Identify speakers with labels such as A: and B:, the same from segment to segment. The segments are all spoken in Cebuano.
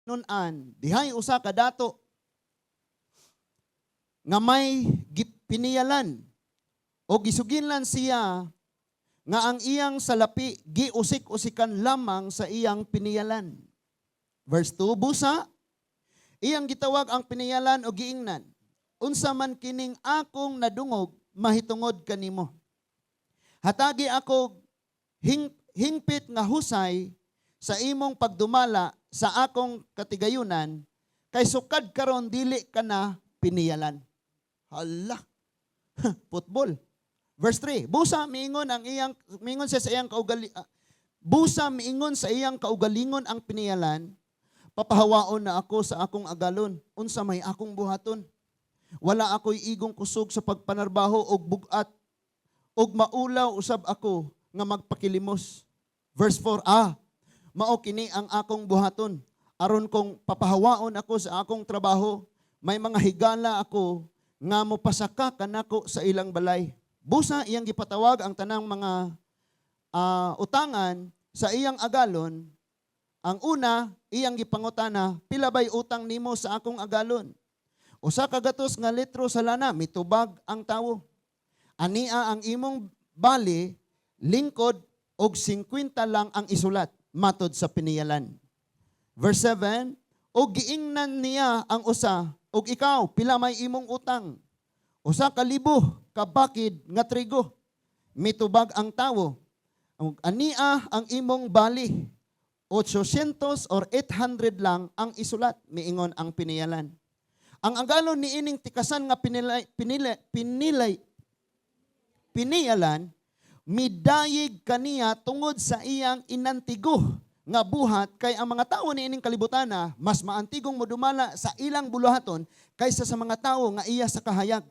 A: Nun-an, dihay usa ka dato nga may gipiniyalan o gisuginlan siya nga ang iyang salapi giusik-usikan lamang sa iyang piniyalan. Verse 2, busa, iyang gitawag ang piniyalan o giingnan, "Unsa man kining akong nadungog mahitungod kanimo? Hatagi ako hingpit nga husay sa imong pagdumala sa akong katigayunan, kay sukad karon dili ka na piniyalan." Hala. Football. Verse 3, busa miingon sa iyang kaugalingon ang piniyalan, "Papahawaon na ako sa akong agalon. Unsa may akong buhaton? Wala ako'y igong kusog sa pagpanarbaho og bugat og maulaw usab ako nga magpakilimos." Verse 4, "Ah, mao kini ang akong buhaton aron kong papahawaon ako sa akong trabaho, may mga higala ako nga mopasaka kanako sa ilang balay." Busa iyang gipatawag ang tanang mga utangan sa iyang agalon. Ang una, iyang gipangutana, "Pila bay utang nimo sa akong agalon?" "Usa ka gatos nga litro sa lana," mitubag ang tawo. "Ania ang imong bali, lingkod, og 50 lang ang isulat," matod sa piniyalan. Verse 7, og giingnan niya ang usa, "Og ikaw, pila may imong utang?" "1,000 ka bakid nga trigo," mitubag ang tawo. "Og ania ang imong bali, 800 or 800 lang ang isulat," miingon ang piniyalan. Ang agalon ni ining tikasan nga pinilay, pinilay, pinilay, piniyalan, midayig kaniya tungod sa iyang inantigo nga buhat, kay ang mga tawo ni ining kalibutana mas maantigong modumala sa ilang buluhaton kaysa sa mga tawo nga iya sa kahayag.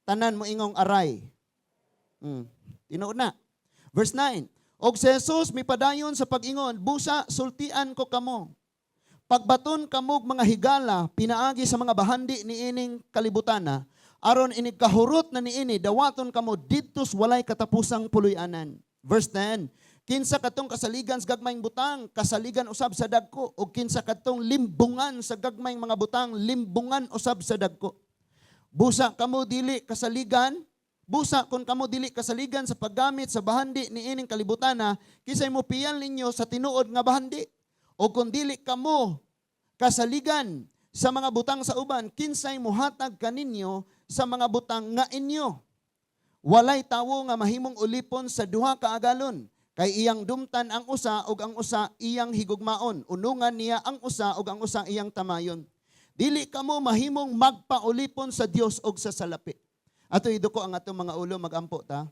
A: Tanan mo ingong aray. Tinuod na. Verse 9. Og si Jesus mipadayon sa pag-ingon, "Busa sultian ko kamo. Pagbaton kamog mga higala pinaagi sa mga bahandi ni ining kalibutana, aron inig kahurot na niini dawaton kamo didto sa walay katapusang puloy-anan." Verse 10. Kinsa katong kasaligan sa gagmayng butang, kasaligan usab sa dagko, ug kinsa katong limbungan sa gagmayng mga butang, limbungan usab sa dagko. Busa kung kamo dili kasaligan sa paggamit sa bahandi ni ining kalibutana, kinsay mopiyal ninyo sa tinuod nga bahandi? O kung dili kamo kasaligan sa mga butang sa uban, kinsay muhatag kaninyo sa mga butang nga inyo? Walay tawo nga mahimong ulipon sa duha ka agalon, kay iyang dumtan ang usa ug ang usa iyang higugmaon. Unungan niya ang usa ug ang usa iyang tamayon. Dili kamo mahimong magpaulipon sa Dios ug sa salapi." Ato iduko ang atong mga ulo, magampo ta.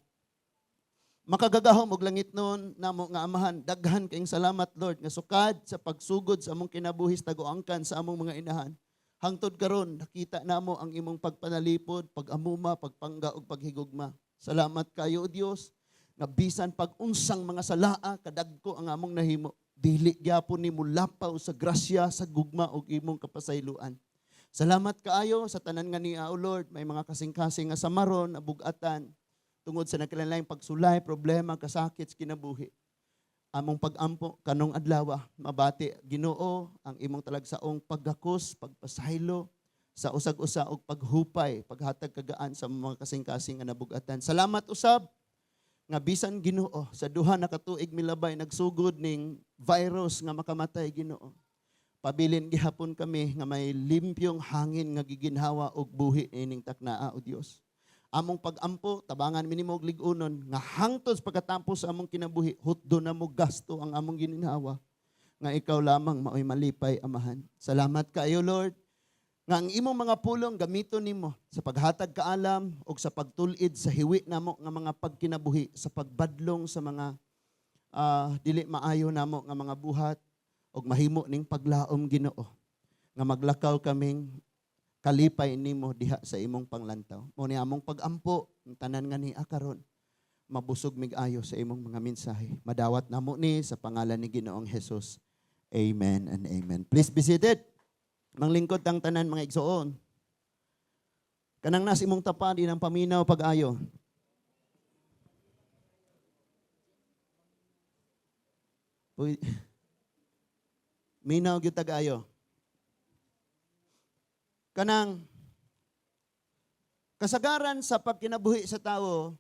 A: Makagagahom og langitnon namo nga Amahan, daghan kayong salamat, Lord, nga sukad sa pagsugod sa among kinabuhi sa taguangkan sa among mga inahan. Hangtod karon nakita namo ang imong pagpanalipod, pag-amuma, pagpangga ug paghigugma. Salamat kayo, O Dios, nga bisan pag unsang mga salaa kadagko ang among nahimo, dili gyapon nimo lapaw sa grasya, sa gugma ug imong kapasayloan. Salamat kaayo sa tanan nga niya, O Lord, may mga kasing-kasing nga samaron, nabugatan, tungod sa nagkalain pagsulay, problema, kasakit sa kinabuhi. Among pag-ampo kanong adlaw, mabati Ginoo ang imong talagsaong paggakos, pagpasaylo sa usag-usa ug paghupay, paghatag kagaan sa mga kasing-kasing nga nabugatan. Salamat usab nga bisan, Ginoo, sa 2 na ka tuig milabay nagsugod ning virus nga makamatay, Ginoo. Pabilin gihapon kami nga may limpyong hangin nga giginhawa og buhi ining taknaa, O Dios. Among pag-ampo, tabangan mi nimo og lig-unon nga hangtod sa pagkatapos sa among kinabuhi, hutdo na mo gasto ang among gininhawa nga ikaw lamang maoy malipay, Amahan. Salamat kaayo, Lord, nga ang imong mga pulong gamiton nimo sa paghatag kaalam ug sa pagtul-id sa hiwi namo nga mga pagkinabuhi, sa pagbadlong sa mga dili maayo namo nga mga buhat ug mahimo ning paglaom, Ginoo, nga maglakaw kaming kalipay nimo diha sa imong panglantaw. Mao ni among pag-ampo ang tanan nga ni karon mabusog mig ayo sa imong mga mensahe. Madawat namo ni sa pangalan ni Ginoong Jesus. Amen and amen. Please be seated. Manglingkod tang tanan, mga igsoon. Kanang nas imong tapa di nang paminaw pag-ayo. Uy, minaw gyud tag-ayo. Kanang kasagaran sa pagkinabuhi sa tao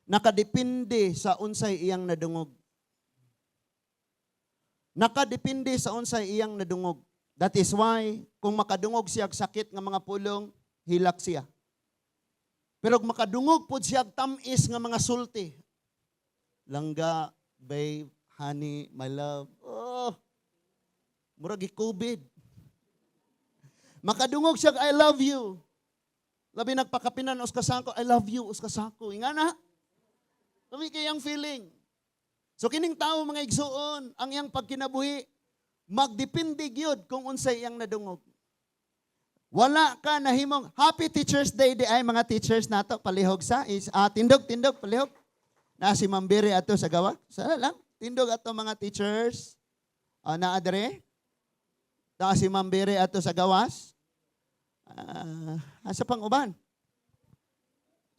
A: nakadepende sa unsay iyang nadungog. Nakadepende sa unsay iyang nadungog. That is why kung makadungog siya og sakit nga mga pulong, hilak siya. Pero kung makadungog pod siya og tamis nga mga sulti, langga, babe, honey, my love, oh, murag COVID. Makadungog siya og "I love you." Labi nagpakapinan us kasako, "I love you" us kasako. Ingana. Labi kayang feeling. So kining tao, mga igsuon, ang iyang pagkinabuhi magdepende gyud kung unsay iyang nadungog. Wala ka nahimong. Happy Teachers Day di ay, mga teachers nato, palihog sa is tindog, tindog, palihog. Na si Mambiri ato sa gawa. Sana lang tindog ato mga teachers. Naa dere. Na si Mambiri ato sa gawas. Asa pang uban?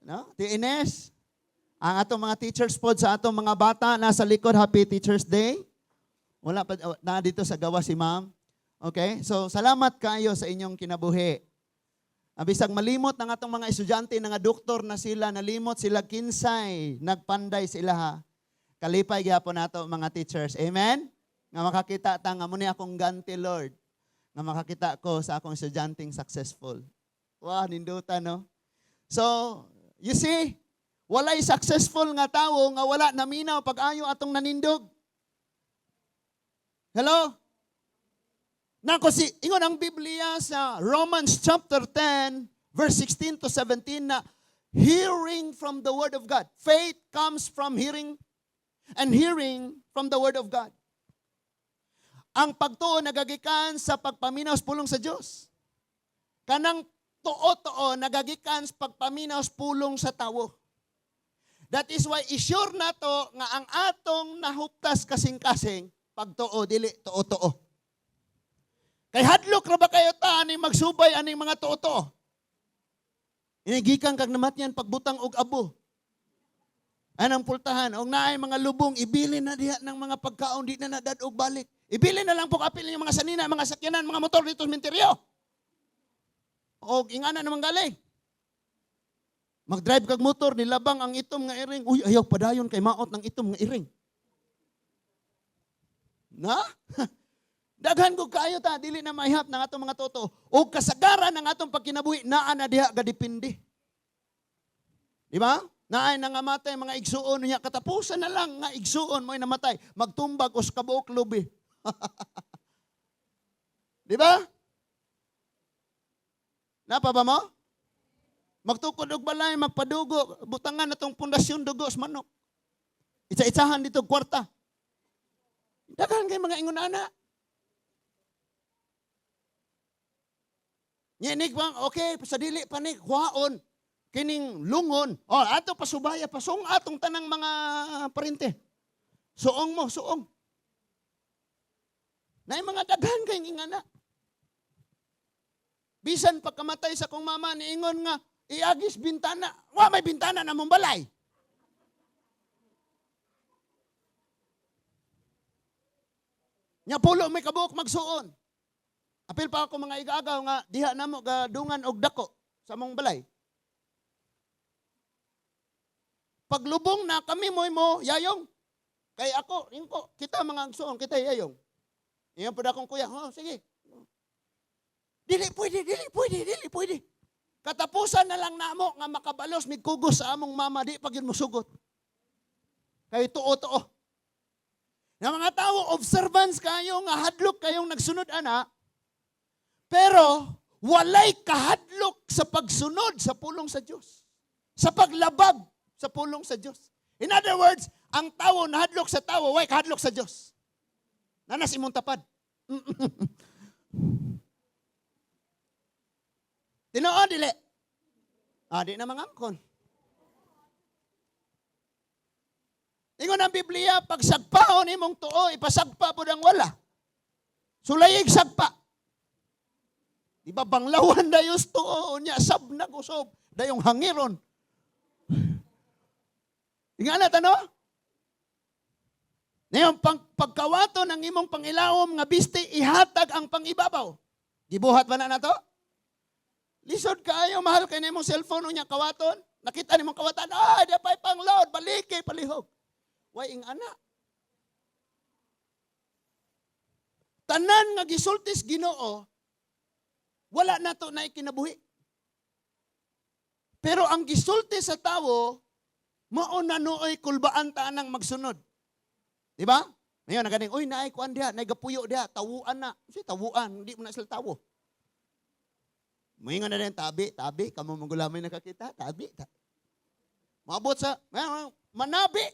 A: No? Ti Ines. Ang atong mga teachers pod sa atong mga bata nasa likod, Happy Teachers Day. Wala pa, oh, na dito sa gawas si Ma'am. Okay? So salamat kayo sa inyong kinabuhi. Ang bisag malimot ng atong mga estudyante nga doktor na sila, nalimot sila kinsay nagpanday sila ha. Kalipay gyapon nato mga teachers. Amen? Nga makakita ta nga mo ni akong ganti, Lord. Nga makakita ko sa akong estudyanteng successful. Wow, ninduta, no? So, you see, walay successful nga tawo nga wala naminaw pag-ayo atong nanindog. Hello? Nako si ingon ang Biblia sa Romans chapter 10 verse 16 to 17 na hearing from the word of God. Faith comes from hearing and hearing from the word of God. Ang pagtuo nagagikan sa pagpaminaw sa pulong sa Dios. Kanang tuo-tuo nagagikan sa pagpaminaw sa pulong sa tawo. That is why isure nato nga ang atong nahuptas kasing-kasing pagtuo, dili tuo-tuo. Kay hadlok ra ba kayo ta aning magsubay aning mga tuo-tuo? Inigikan kag namatyan pagbutang og abo. Anang pultahan og naay mga lubong, ibilin na diha ng mga pagkaon, di na nadad og balik. Ibilin na lang po kapil yung mga sanina, mga sakyanan, mga motor dito sa menteryo. Og ingana naman galing. Mag-drive kag motor, nilabang ang itom nga iring. Uy, ayaw padayon kay maot ng itom nga iring. Na? Daghan ko kaayo ta, dili na maihap ng atong mga toto. O kasagaran ng atong pagkinabuhi, naa na diha gadepende. Di ba? Naay nangamatay mga igsuon niya, katapusan na lang nga igsuon mo'y namatay, magtumbag os kabuok lubi. Di ba? Napa ba mo? Magtukod og balay, magpadugo, butangan na tong pundasyon dugo sa manok. Isa-isahan dito kwarta. Daghan kay mga ingon ana. Nyenig bang, okay, sa dili pa ni, kuhaon, kining lungon. O, ato pasubaya, pasung atong tanang mga parente. Suong mo, suong. Nay mga daghan kay ingana. Bisan pagkamatay sa kong mama, niingon nga, iagis bintana. Wa may bintana na mong balay. Nya pulo may kabuok magsuon. Apil pa ako mga igagaw nga diha namo gadungan og dako sa mong balay. Paglubong na kami mo'y mo yayong. Kay ako, ingko, kita mga agsuon, kita yayong. Iyan po akong kuya, oh, sige. Dili pwede, dili pwede, dili pwede. Katapusan na lang namo nga makabalos migkugos sa among mama, di pag yun musugot. Kay tuo-tuo. Nga mga tao, observance kayo, nga hadlok kayong nagsunod ana, pero walay kahadlok sa pagsunod sa pulong sa Dios. Sa paglabag sa pulong sa Dios. In other words, ang tao nahadlok sa tao, way kahadlok sa Dios. Nanas imong tapad. Tinuod dili. Ah, di na mangangkon. Ingon ang Biblia, pag sagpaon imong tuo, ipasagpa pud ang wala. Sulayig sagpa. Di ba banglawan dayos tuo, unya sab na kusob, dayong hangiron. Ingana tano? Ngayon, pagkawato ng imong pangilawom nga biste, ihatag ang pangibabaw. Gibuhat ba na nato? Lisod kaayo, mahal kay nimo cellphone unya kawaton. Nakita nimo kawatan, ah, di pa pang load, baliki palihog. Way ing ana. Tanan nga gisultis Ginoo, wala nato na ikinabuhi. Pero ang gisulti sa tawo, mao na nooy kulbaan ta anang magsunod. Di ba? Ngayon, naganing, uy, naay kuan diha, naay gapuyo diha, tawuan na. Si tawuan, hindi mo na sila tawo. Muingon na din, tabi, tabi, kamo magulamay nakakita, tabi. Tabi. Maabot sa, manabi.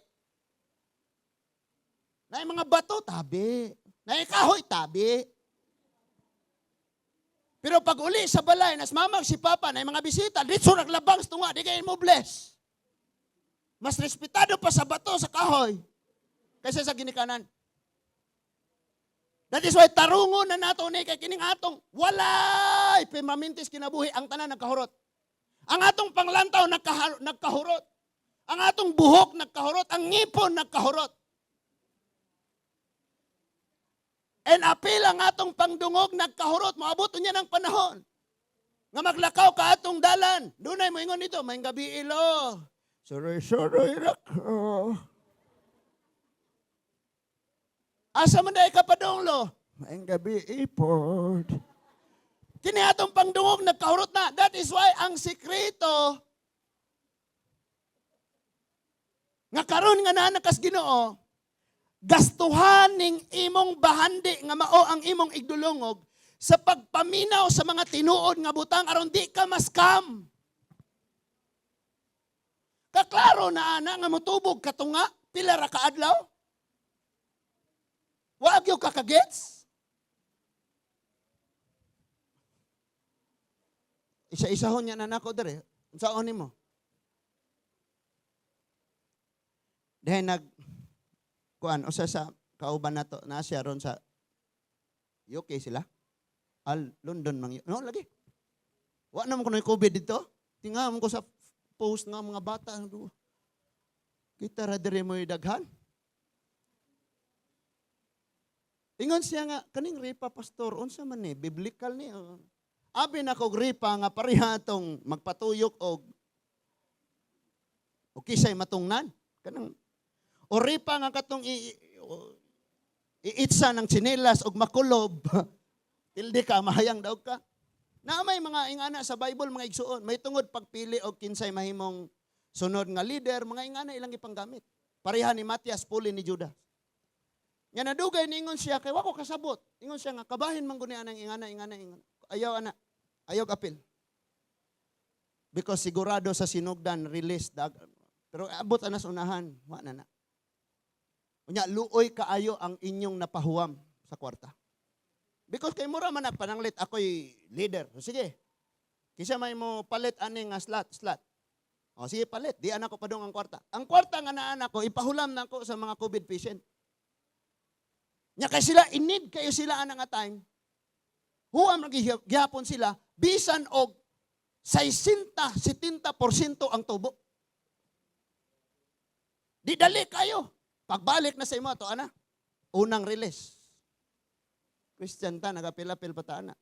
A: Naay mga bato, tabi. Naay kahoy, tabi. Pero pag uli sa balay, nas mamag si Papa, na mga bisita, dito naglabang sa tunga, di kayo mo bless. Mas respetado pa sa bato, sa kahoy, kaysa sa ginikanan. That is why tarungon na nato ni kay kining atong walay permanentes kinabuhi, ang tanan nagkahurot. Ang atong panglantaw nagkahurot. Ang atong buhok nagkahurot, ang ngipon nagkahurot. And apil ang atong pangdungog nagkahurot, moabot niya ng panahon nga maglakaw ka atong dalan. Dunay moingon dito, may gabi ilo. Suroy suroy ra ko. Asa man dai ka padunglo? Maayong gabi ipod. Kini atong pangdungog nagkahurot na. That is why ang sikreto nga karon nga naa kas Ginoo, gastuhan ning imong bahandi nga mao ang imong igdulongog sa pagpaminaw sa mga tinuod nga butang aron di ka maskam. Kaklaro na ana nga motubog katunga pila ra ka adlaw. Wa gyud ka kagets? Isa-isahon niya na nako dere. Unsaon nimo? Dahil nag kuan usa sa kauban nato na siya ron sa UK sila. Al London mang no lagi. Wa na man kunoy COVID dito. Tinga man ko sa post nga mga bata. Kita ra diri mo'y daghan. Ingon siya nga kaning ripa, pastor, unsa man ni biblical ni? Oh. Abi na kog ripa nga pareha tong magpatuyok og o kisay matungnan kanang o ripa nga katong iitsa ng tsinelas og makulob. Tildi ka, mahayang daog ka. Na may mga ingana sa Bible, mga igsuon, may tungod pagpili og kinsay mahimong sunod nga leader, mga ingana ilang ipanggamit. Pareha ni Matias, puli ni Judas. Nga nadugay ningon siya, kay wako kasabot. Ingon siya nga, kabahin man guni anang ingana, ingana, ingana. Ayaw ana, ayaw apil. Because sigurado sa sinugdan, release, dag, pero abot anas unahan, wa na na. Unya, luoy kaayo ang inyong napahuwam sa kwarta. Because kay mura man nagpananglit, ako'y leader. O sige, kisa may mo palit ani nga slot, slot. O sige, palit, di anak ko padung ang kwarta. Ang kwarta nga naan ako, ipahulam na ako sa mga COVID patient. Nya kay sila, inid kayo sila ana nga time. Huwam gihapon sila, bisan og 60, 70% ang tubo. Di dali kayo. Pagbalik na sa imo ato ana, unang release. Christian ta, nagapil-apil pa ta ana.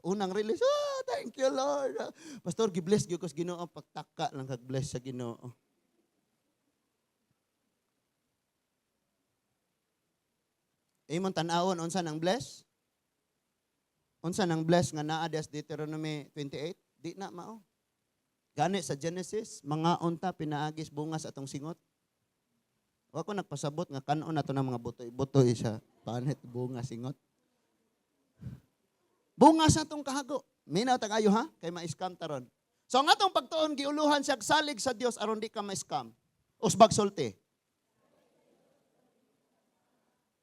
A: Unang release, oh, thank you Lord. Pastor, gi-bless gyud ko sa Ginoo, pagtaka lang kag bless sa Ginoo. Imong tan-awon unsa nang bless? Unsa nang bless nga naa dias Deuteronomy 28? Di na mao. Gani sa Genesis, mga unta pinaagis bunga sa atong singot. Wa ko nagpasabot nga kan-on nato ng mga butoy-butoy sa panit bunga singot. Bunga sa atong kahago. Minaw ta kayo ha, kay ma-scam taron. So ang atong pagtuon giuluhan siya salig sa Dios aron di ka ma-scam. Usbag sulti.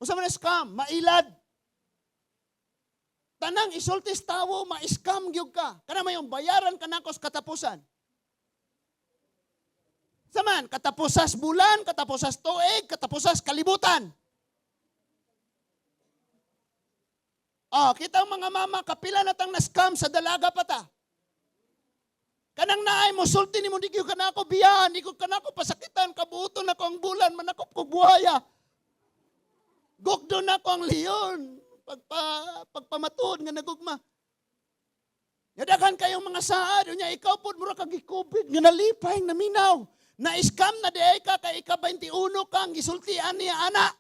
A: Usa man scam, mailad. Tanang isultis tawo, ma-scam gyud ka. Kana mayong bayaran ka nako sa katapusan. Saman, katapusas bulan, katapusas tuig, katapusas kalibutan. Oh, kita ang mga mama, kapila na tang na-scam sa dalaga pa ta. Kanang naay mo, sulti ni mo, di ko kanako biyahan, di ko kanako pasakitan, kabuto na ko ang bulan, manakop ko buhaya. Gugdo na ko ang leon, pagpamatuod nga nagugma. Nga daghan kayong mga saad, unya ikaw pod mura kag gikubig nga nalipay, naminaw. Na-scam na diay ka kay ika 21 kang gisultian niya ana.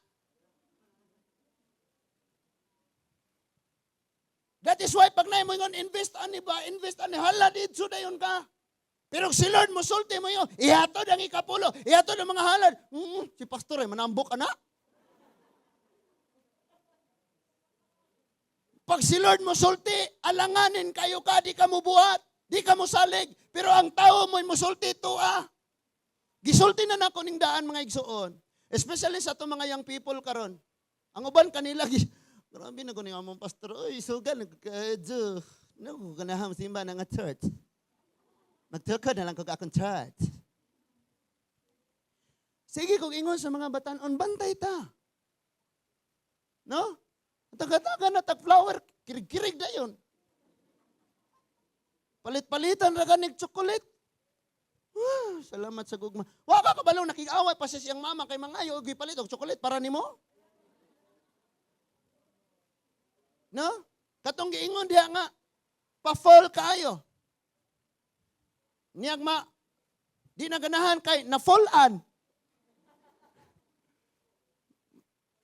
A: That is why pag naay mo ingon invest ani ba, invest ani, hala, didto dayon ka. Pero si Lord mosulti mo yun, ihatod ang ikapulo, ihatod ang mga halad. Si pastor ay manambok ana. Pag si Lord mosulti, alanganin kayo ka, di ka mubuhat, di ka musalig. Pero ang tao mo'y musulti to ah. Gisulti na nako ning daan, mga igsuon. Especially sa ato mga young people karon. Ang uban kanila, grabe na ko ni among pastor, oy, sugal, nagkadyo. No, ganaham simba na nga church. Magtukod na lang kog akong church. Sige kog ingon sa mga batanon, bantay ta. No? Taga-taga na tag flower, kirig-kirig na yun. Palit-palitan ra ganig chocolate. Wah, salamat sa gugma. Wa ka kabalo nakig-away pa siya siyang mama kay mangayo og gipalit og chocolate para nimo. No? Katong giingon diha nga pa-fall kaayo. Niyag ma di na ganahan kay na fall-an.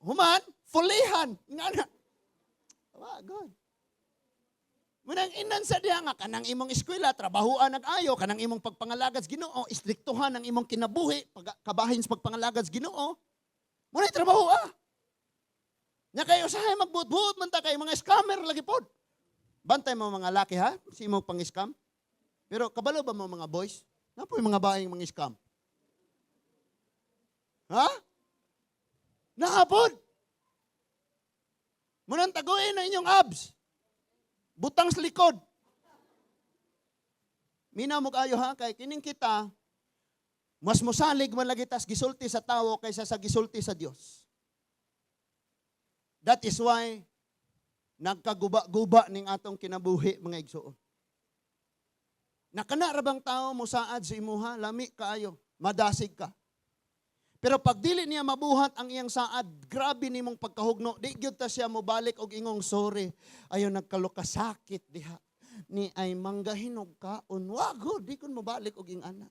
A: Human, fulihan. Nga na. Wa, good. Munang inan sa diha nga kanang imong eskwela, trabahuan nag-ayo, kanang imong pagpangalagad sa Ginoo, istriktuhan ang imong kinabuhi, kabahin sa pagpangalagad sa Ginoo. Muna'y trabaho ah. Nya kayo usahay magbuot-buot man ta kay mga scammer lagi pod. Bantay mo mga laki ha, si imong pang-scam. Pero kabalo ba mo mga boys? Napoy mga baeng mga scam. Ha? Naapod. Munang taguin na inyong abs. Butang sa likod. Mina mo kayo ha, kay kining kita, mas mosalig man lagi tas gisulti sa tawo kaysa sa gisulti sa Dios. That is why nagkaguba-guba ning atong kinabuhi, mga igsuon. Nakana ra bang tao mosaad sa imuha, lami kaayo, madasig ka. Pero pag dili niya mabuhat ang iyang saad, grabe nimong pagkahugno, di gyud ta siya mobalik og ingong sorry. Ayo nagkalukasakit diha. Ni ay manggahinog kaon, wago di kon mobalik og ing ana.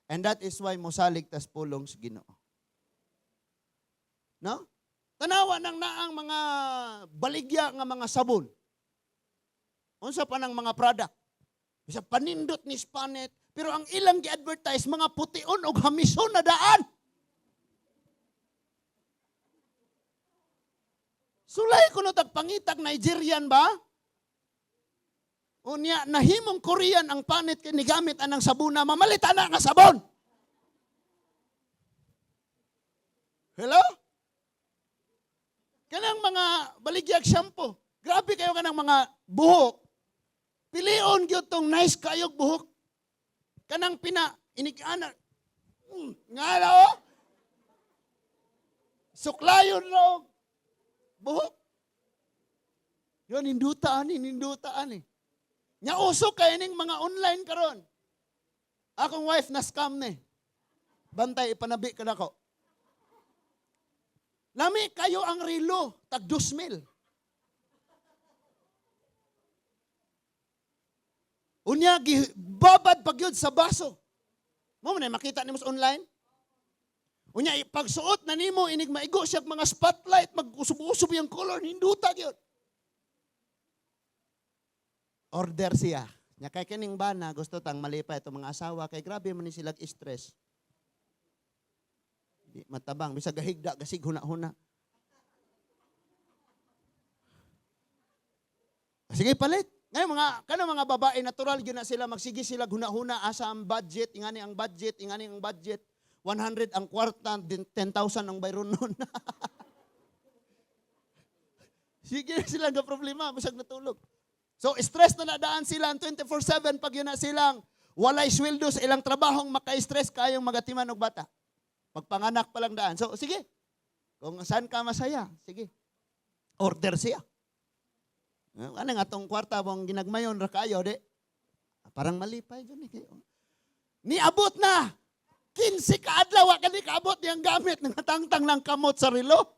A: And that is why mosalig tas pulong sa Ginoo. No? Tanawa nang naang mga baligya nga mga sabon. Unsa pa nang mga product? Bisa panindot ni Spanet, pero ang ilang gi-advertise mga pution og hamison na daan. Sulay kuno tag pangitag Nigerian ba? Unya nahimong Korean ang panit kay nigamit anang sabuna, mamalit ana nga sabon. Hello? Kanang mga baligyag shampoo. Grabe kayo kanang mga buhok. Pilion gyud tong nice kayog buhok. Kanang pina inig-ana. Nga na oh. Suklayon ra og buhok. Yun, ninduta ani, ninduta ani. Nya uso kay ning mga online karon. Akong wife na scam ni. Bantay ipanabi ka nako. Lami kayo ang relo, tag 2,000. Unya babad pag yun sa baso. Mo man makita nimo sa online. Unya pagsuot na nimo inig maigo siya mga spotlight, mag-usub-usub yung color, hinduta gyud. Order siya. Nya kay kining bana gusto tang malipay itong mga asawa kay grabe man ni sila stress. Di matabang bisag gahigda gasig huna-huna. Sige palit. Ngayon mga kanang mga babae natural gyud na sila magsige sila huna-huna asa ang budget, ingani ang budget, ingani ang budget. 100 ang kwarta, 10,000 ang bayron nun. Sige sila nga problema, bisag natulog. So stress na nadaan sila ang 24/7 pag yun na silang walay sweldo sa ilang trabahong maka-stress kayong magatiman og bata. Pagpanganak pa lang daan. So sige, kung saan ka masaya, sige. Order siya. Ano nga tong kwarta mong ginagmayon ra kayo, di? Parang malipay dyan eh. Niabot na! 15 ka adlaw, wa ka ni kaabot niyang gamit, nangatangtang ng kamot sa relo.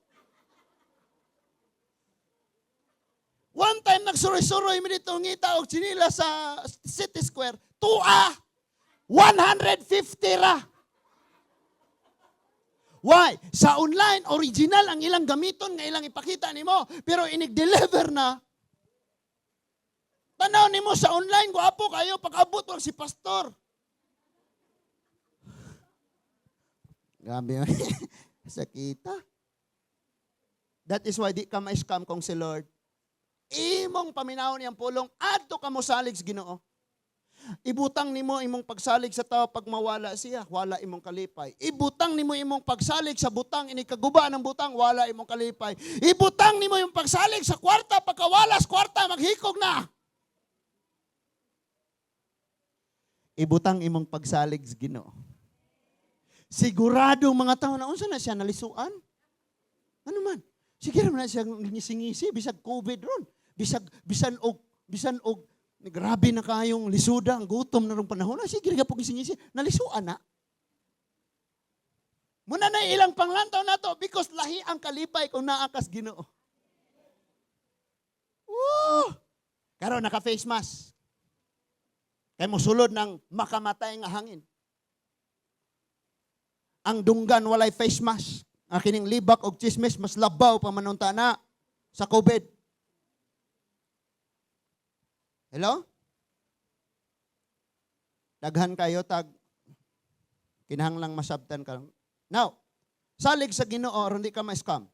A: One time, nagsuroy-suroy mi dito ngita og tsinelas sa City Square, tua 150 ra. Why? Sa online, original ang ilang gamiton nga ilang ipakita nimo, pero inig-deliver na. Tanaw nimo sa online, gwapo kayo, pag-abot wag si pastor. Grabe. Sakita. That is why di ka ma-scam kung si Lord. Imong paminawon niyang pulong, adto ka mo salig sa Ginoo. Ibutang nimo imong pagsalig sa tao, pag mawala siya, wala imong kalipay. Ibutang nimo imong pagsalig sa butang, ini kaguba ng butang, wala imong kalipay. Ibutang nimo imong pagsalig sa kwarta, pagkawala sa kwarta, maghikog na. Ibutang imong pagsalig sa Ginoo. Sigurado mga tao na unsa na siya nalisuan? Ano man? Sige naman na siya ngisi-ngisi bisag COVID ron. Bisag bisan og grabe na kayong lisuda, ang gutom na rong panahon. Ah, sige ra po ngisi-ngisi, nalisuan na. Muna na ilang panglantaw nato because lahi ang kalipay kung naa kas Ginoo. Woo! Karon naka face mask. Kay mosulod ng makamatay nga hangin. Ang dunggan walay face mask. Ang kining libak og chismis mas labaw pa manunta na sa COVID. Hello? Daghan kayo tag kinahanglang masabtan ka. Now, salig sa Ginoo aron di ka ma-scam.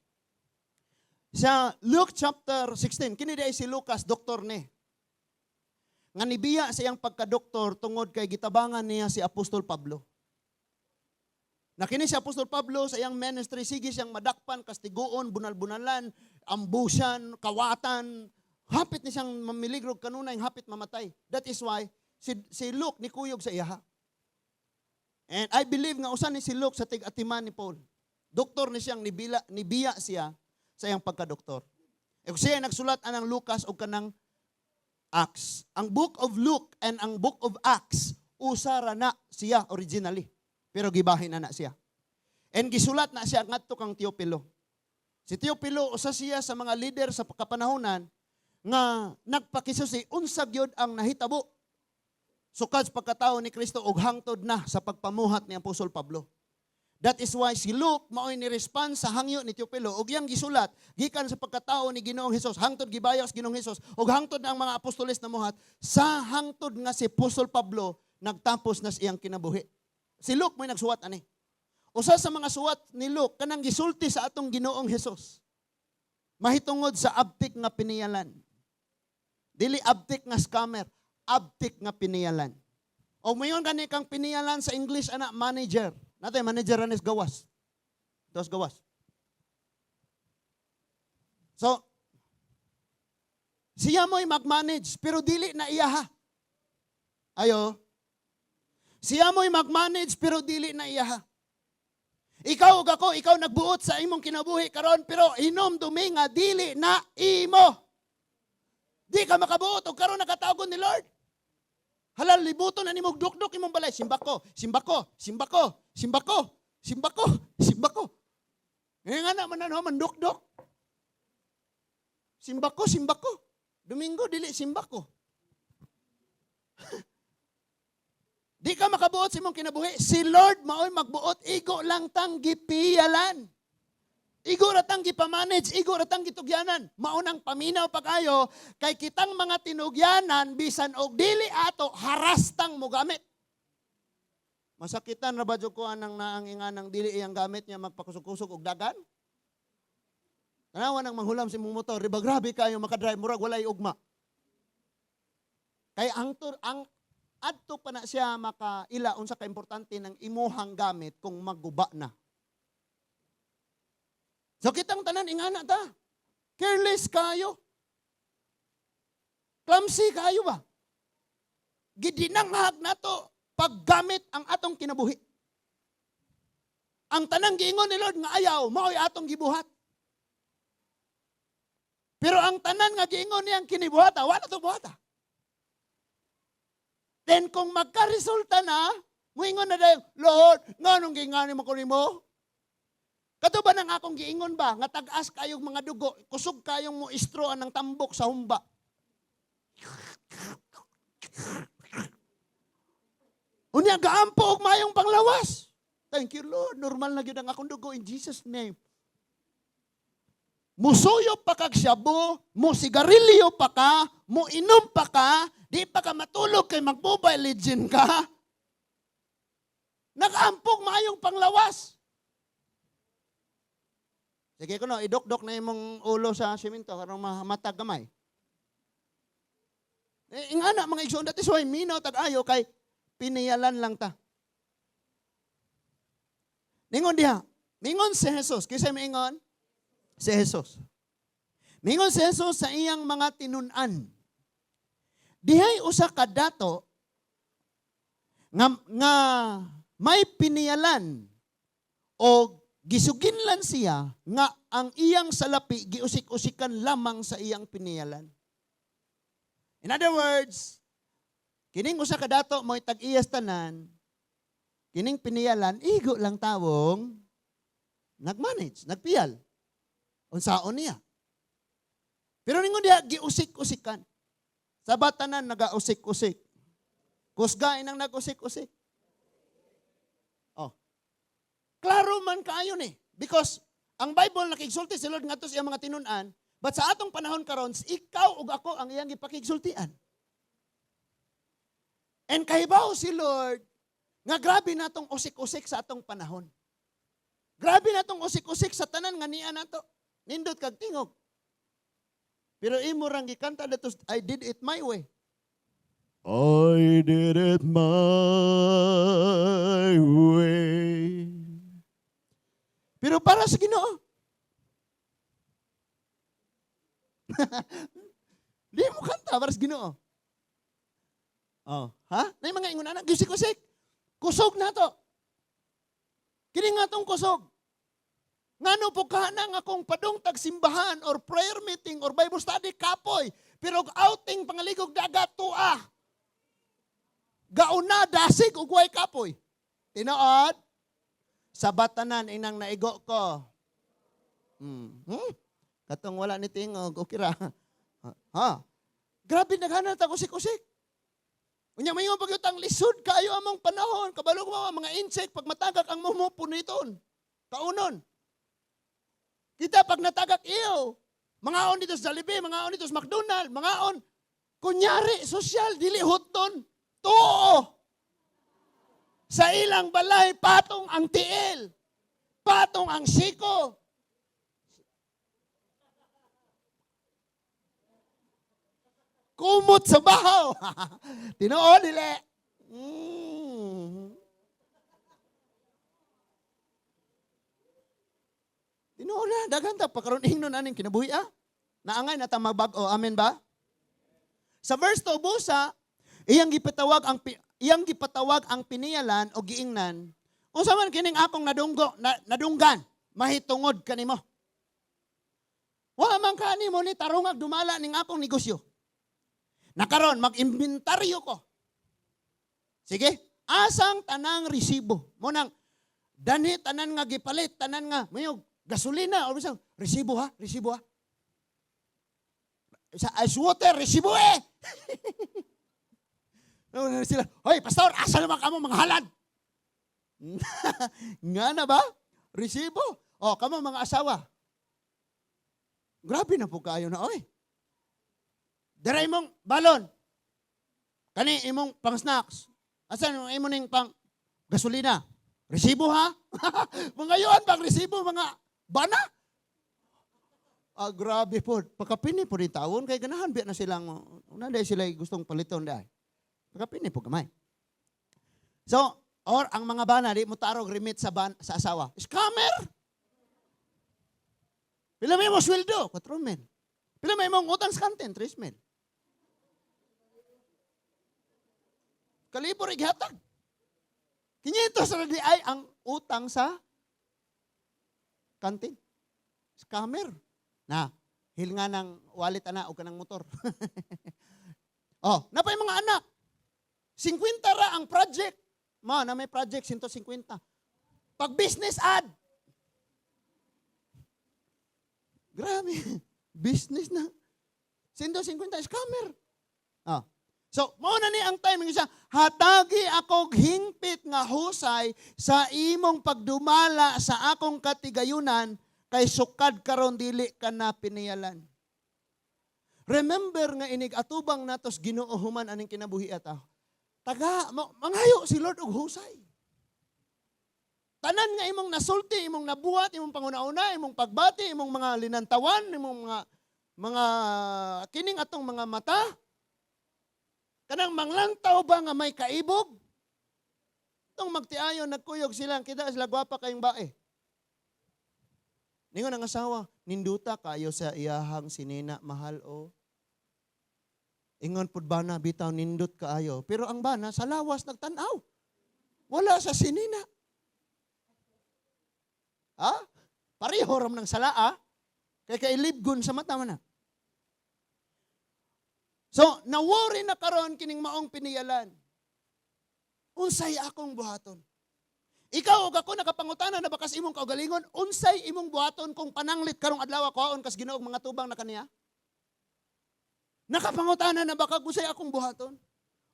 A: Sa Luke chapter 16, kini diay si Lucas, doktor ni. Nga nibiya sa iyang pagkadoktor tungod kay gitabangan niya si Apostol Pablo. Na kini si Apostol Pablo sa iyang ministry, sige siyang madakpan, kastiguon, bunal-bunalan, ambusan, kawatan. Hapit ni siyang mamiligro kanunay, hapit mamatay. That is why si Luke nikuyog sa iyaha. And I believe nga usa ni si Luke sa tig-atiman ni Paul. Doktor ni siyang nibiya siya sa iyang pagkadoktor. E kung siya nagsulat anang Lucas o kanang Acts. Ang Book of Luke and ang Book of Acts, usa ra na siya originally. Pero gibahin na na siya. And gisulat na siya ngadto kang Teopilo. Si Teopilo usa siya sa mga leader sa kapanahonan nga nagpakisusi unsa gyud ang nahitabo sukad sa pagkatao ni Kristo ug hangtod na sa pagpamuhat ni Apostol Pablo. That is why si Luke mao'y ni-response sa hangyo ni Teopilo ug iyang gisulat gikan sa pagkatao ni Ginoong Hesus hangtod gibayaw sa Ginoong Hesus ug hangtod na ang mga apostoles na muhat sa hangtod nga si Apostol Pablo nagtapos na sa iyang kinabuhi. Si Luke mo'y nagsuwat ani. Usa sa mga suwat ni Luke kanang gisulti sa atong Ginoong Hesus mahitungod sa abtik nga piniyalan. Dili abtik nga scammer, abtik nga piniyalan. O mayon gani kang piniyalan sa English ana manager. Natay manager anis gawas. Dos gawas. So siya mo'y mag-manage pero dili na iya ha. Ayo. Siya mo'y mag-manage pero dili na iya ha. Ikaw ug ako, ikaw nagbuot sa imong kinabuhi karon pero inom dumi nga dili na imo. Di ka makabuot og karon nakatawagon ni Lord. Halal libuton na nimog dukduk imong balay. Simbako, simbako, simbako, simbako, simbako, simbako. Ngayon nga naman ano, mandukdok. Simbako, simbako. Domingo, dili simbako. Di ka makabuot sa imong kinabuhi. Si Lord mao'y magbuot, igo lang tang gipiyalan. Igo ra tang gipamanage, igo ra tang gitugyanan. Maunang paminaw pa kayo, kay kitang mga tinugyanan, bisan og dili ato, haras tang mogamit. Masakitan ra ba jud ko anang naang inganang dili iyang gamit niya magpakusog-kusog og dagan? Tanawa nang manghulam sa imong motor, riba grabe kayo makadrive, murag walay ugma. Kay ang tur ang adto pa na siya makaila unsa ka importante ng imuhang gamit kung maguba na. So kitang tanan ingana ta. Careless kayo. Clumsy kayo ba? Gidinanghag nato paggamit ang atong kinabuhi. Ang tanang giingon ni Lord nga ayaw, mao'y atong gibuhat. Pero ang tanan nga giingon niyang kinibuhata, wala to buhata. Then kung magka-resulta na, muingon na dayon, "Lord, nganong giingani mo ko nimo? Kato ba nang akong giingon ba, nga tag-as kayong mga dugo, kusog kayong mo istro ang tambok sa humba?" Unya gaampo og maayong panglawas. Thank you, Lord. Normal na gyud ang akong dugo in Jesus' name. Musuyo pa kag shabu, mo sigarilyo pa ka, mo inom pa ka, di pa ka matulog kay mag-Mobile Legend ka. Nag-ampog maayong panglawas. Sige kuno, idokdok na imong ulo sa simento aron matag gamay. Eh, ingana, mga igsoon, that is why minaw tag ayo kay piniyalan lang ta. Ningon diha, mingon si Jesus, kinsa miingon? Si Jesus. Mingon si Jesus sa iyang mga tinun-an. Dihay usa ka dato nga may piniyalan o gisuginlan siya nga ang iyang salapi giusik-usikan lamang sa iyang piniyalan. In other words, kining usa ka dato mo'y tag-iyas tanan, kining piniyalan igo lang tawong nagmanage, nagpiyal. Unsaon niya. Pero ningon diha giusik-usikan. Sa batanan nagausik-usik. Kusgain ang nag-usik-usik. Oh. Klaro man kaayo ni. Because ang Bible nakigsulti si Lord ngadto sa iyang mga tinun-an, but sa atong panahon karon, ikaw ug ako ang iyang gipakigsultian. And kahibaw si Lord nga grabe natong usik-usik sa atong panahon. Grabe natong usik-usik sa tanan nga niya nato. Nindot kag tingog. Pero imo rang gikanta dato, "I did it my way."
B: I did it my way.
A: Pero para sa Ginoo. Di mo kanta para sa Ginoo. Oh, ha? Nay mga ingon ana, gisik-usik. Kusog na to. Kini nga tong kusog. Ngano po ka na nga kung padung tag simbahan or prayer meeting or Bible study kapoy, pero og outing pangaligog dagat tua. Gauna dasig ug way kapoy. Tinuod? Sa batanan inang naigo ko. Katong wala ni tingog, okay ra. Ha? Grabe naghanal ta usik-usik. Unya mayo pag ang lisod kaayo among panahon, kabalo ko mga insect pag matagak ang mumo puniton. Kaunon. Kita pag natagak iyo, mangaon dito sa Jollibee, mangaon dito sa McDonald, mangaon. Kunyari, sosyal, dili huton. Tuo. Sa ilang balay, patong ang tiil. Patong ang siko. Kumot sa bahaw. Tinuod, dili. Tinuod na, daghan ta pakaron ingnon aning kinabuhi ah. Naangay na ta magbag-o, amen ba? Sa verse 2 busa, iyang gipatawag ang piniyalan o giingnan. Unsa man kining akong nadunggo, na, nadunggan, mahitungod kanimo. Wa man kanimo ni tarungag dumala ning akong negosyo. Nakaron mag-inventaryo ko. Sige, asang tanang resibo? Mo nang danhi tanan nga gipalit, tanan nga mayog gasolina o bisang resibo ha, resibo ha. Sa ice water, resibo eh. Ano sila, "Hoy, pastor, asa naman kamo mga halad?" Nga na ba? Resibo. O, kamo mga asawa. Grabe na po kayo na, oy. Dira imong balon. Kani imong pang snacks. Asan yung imo ning pang gasolina? Resibo ha? Mga yun, pang resibo, mga bana. Ah, grabe po. Pagkapini po rin taon, kay ganahan biya na silang, una dahil sila gustong paliton dahil. Pagkapini po gamay. So, or ang mga bana, di mo tarog remit sa asawa. Scammer! Pila may mo sweldo? 4 mil. Pila may mong utang sa kantin? 3 mil. Kalibo rin gihatag. 500 ra di ay ang utang sa kantin. Scammer. Na, hil nga ng wallet ana o kanang motor. Oh, napay mga anak. 50 ra ang project. Ma, na may project 150. Pag business ad. Grabe. Business na. 150 scammer. Ah. So, mao na ni ang timing siya, hatagi akog hingpit nga husay sa imong pagdumala sa akong katigayunan kay sukad karon dili ka na piniyalan. Remember nga inig atubang natos Ginoo human aning kinabuhi ata. Taga manghayo si Lord og husay. Tanan nga imong nasulti, imong nabuhat, imong panguna-una, imong pagbati, imong mga linantawan, imong mga kining atong mga mata, kanang manglantaw ba nga may kaibog? Itong magtiayon, nagkuyog sila, kita sila gwapa kayong bae. Ningon ang asawa, ninduta kayo sa iyahang sinina, mahal o. Ingon pud bana, bitaw nindot kaayo. Pero ang bana, sa lawas nagtanaw. Wala sa sinina. Ha? Pareho ram ng salaa. Kay kailibgon sa mata man na. So, na-worry na karon kining maong piniyalan. Unsay akong buhaton? Ikaw ug ako nakapangutana na bakas imong kaugalingon, unsay imong buhaton kung pananglit karong adlaw kuhaon kas Ginoo og mga tubang na kaniya? Nakapangutana na baka unsay akong buhaton?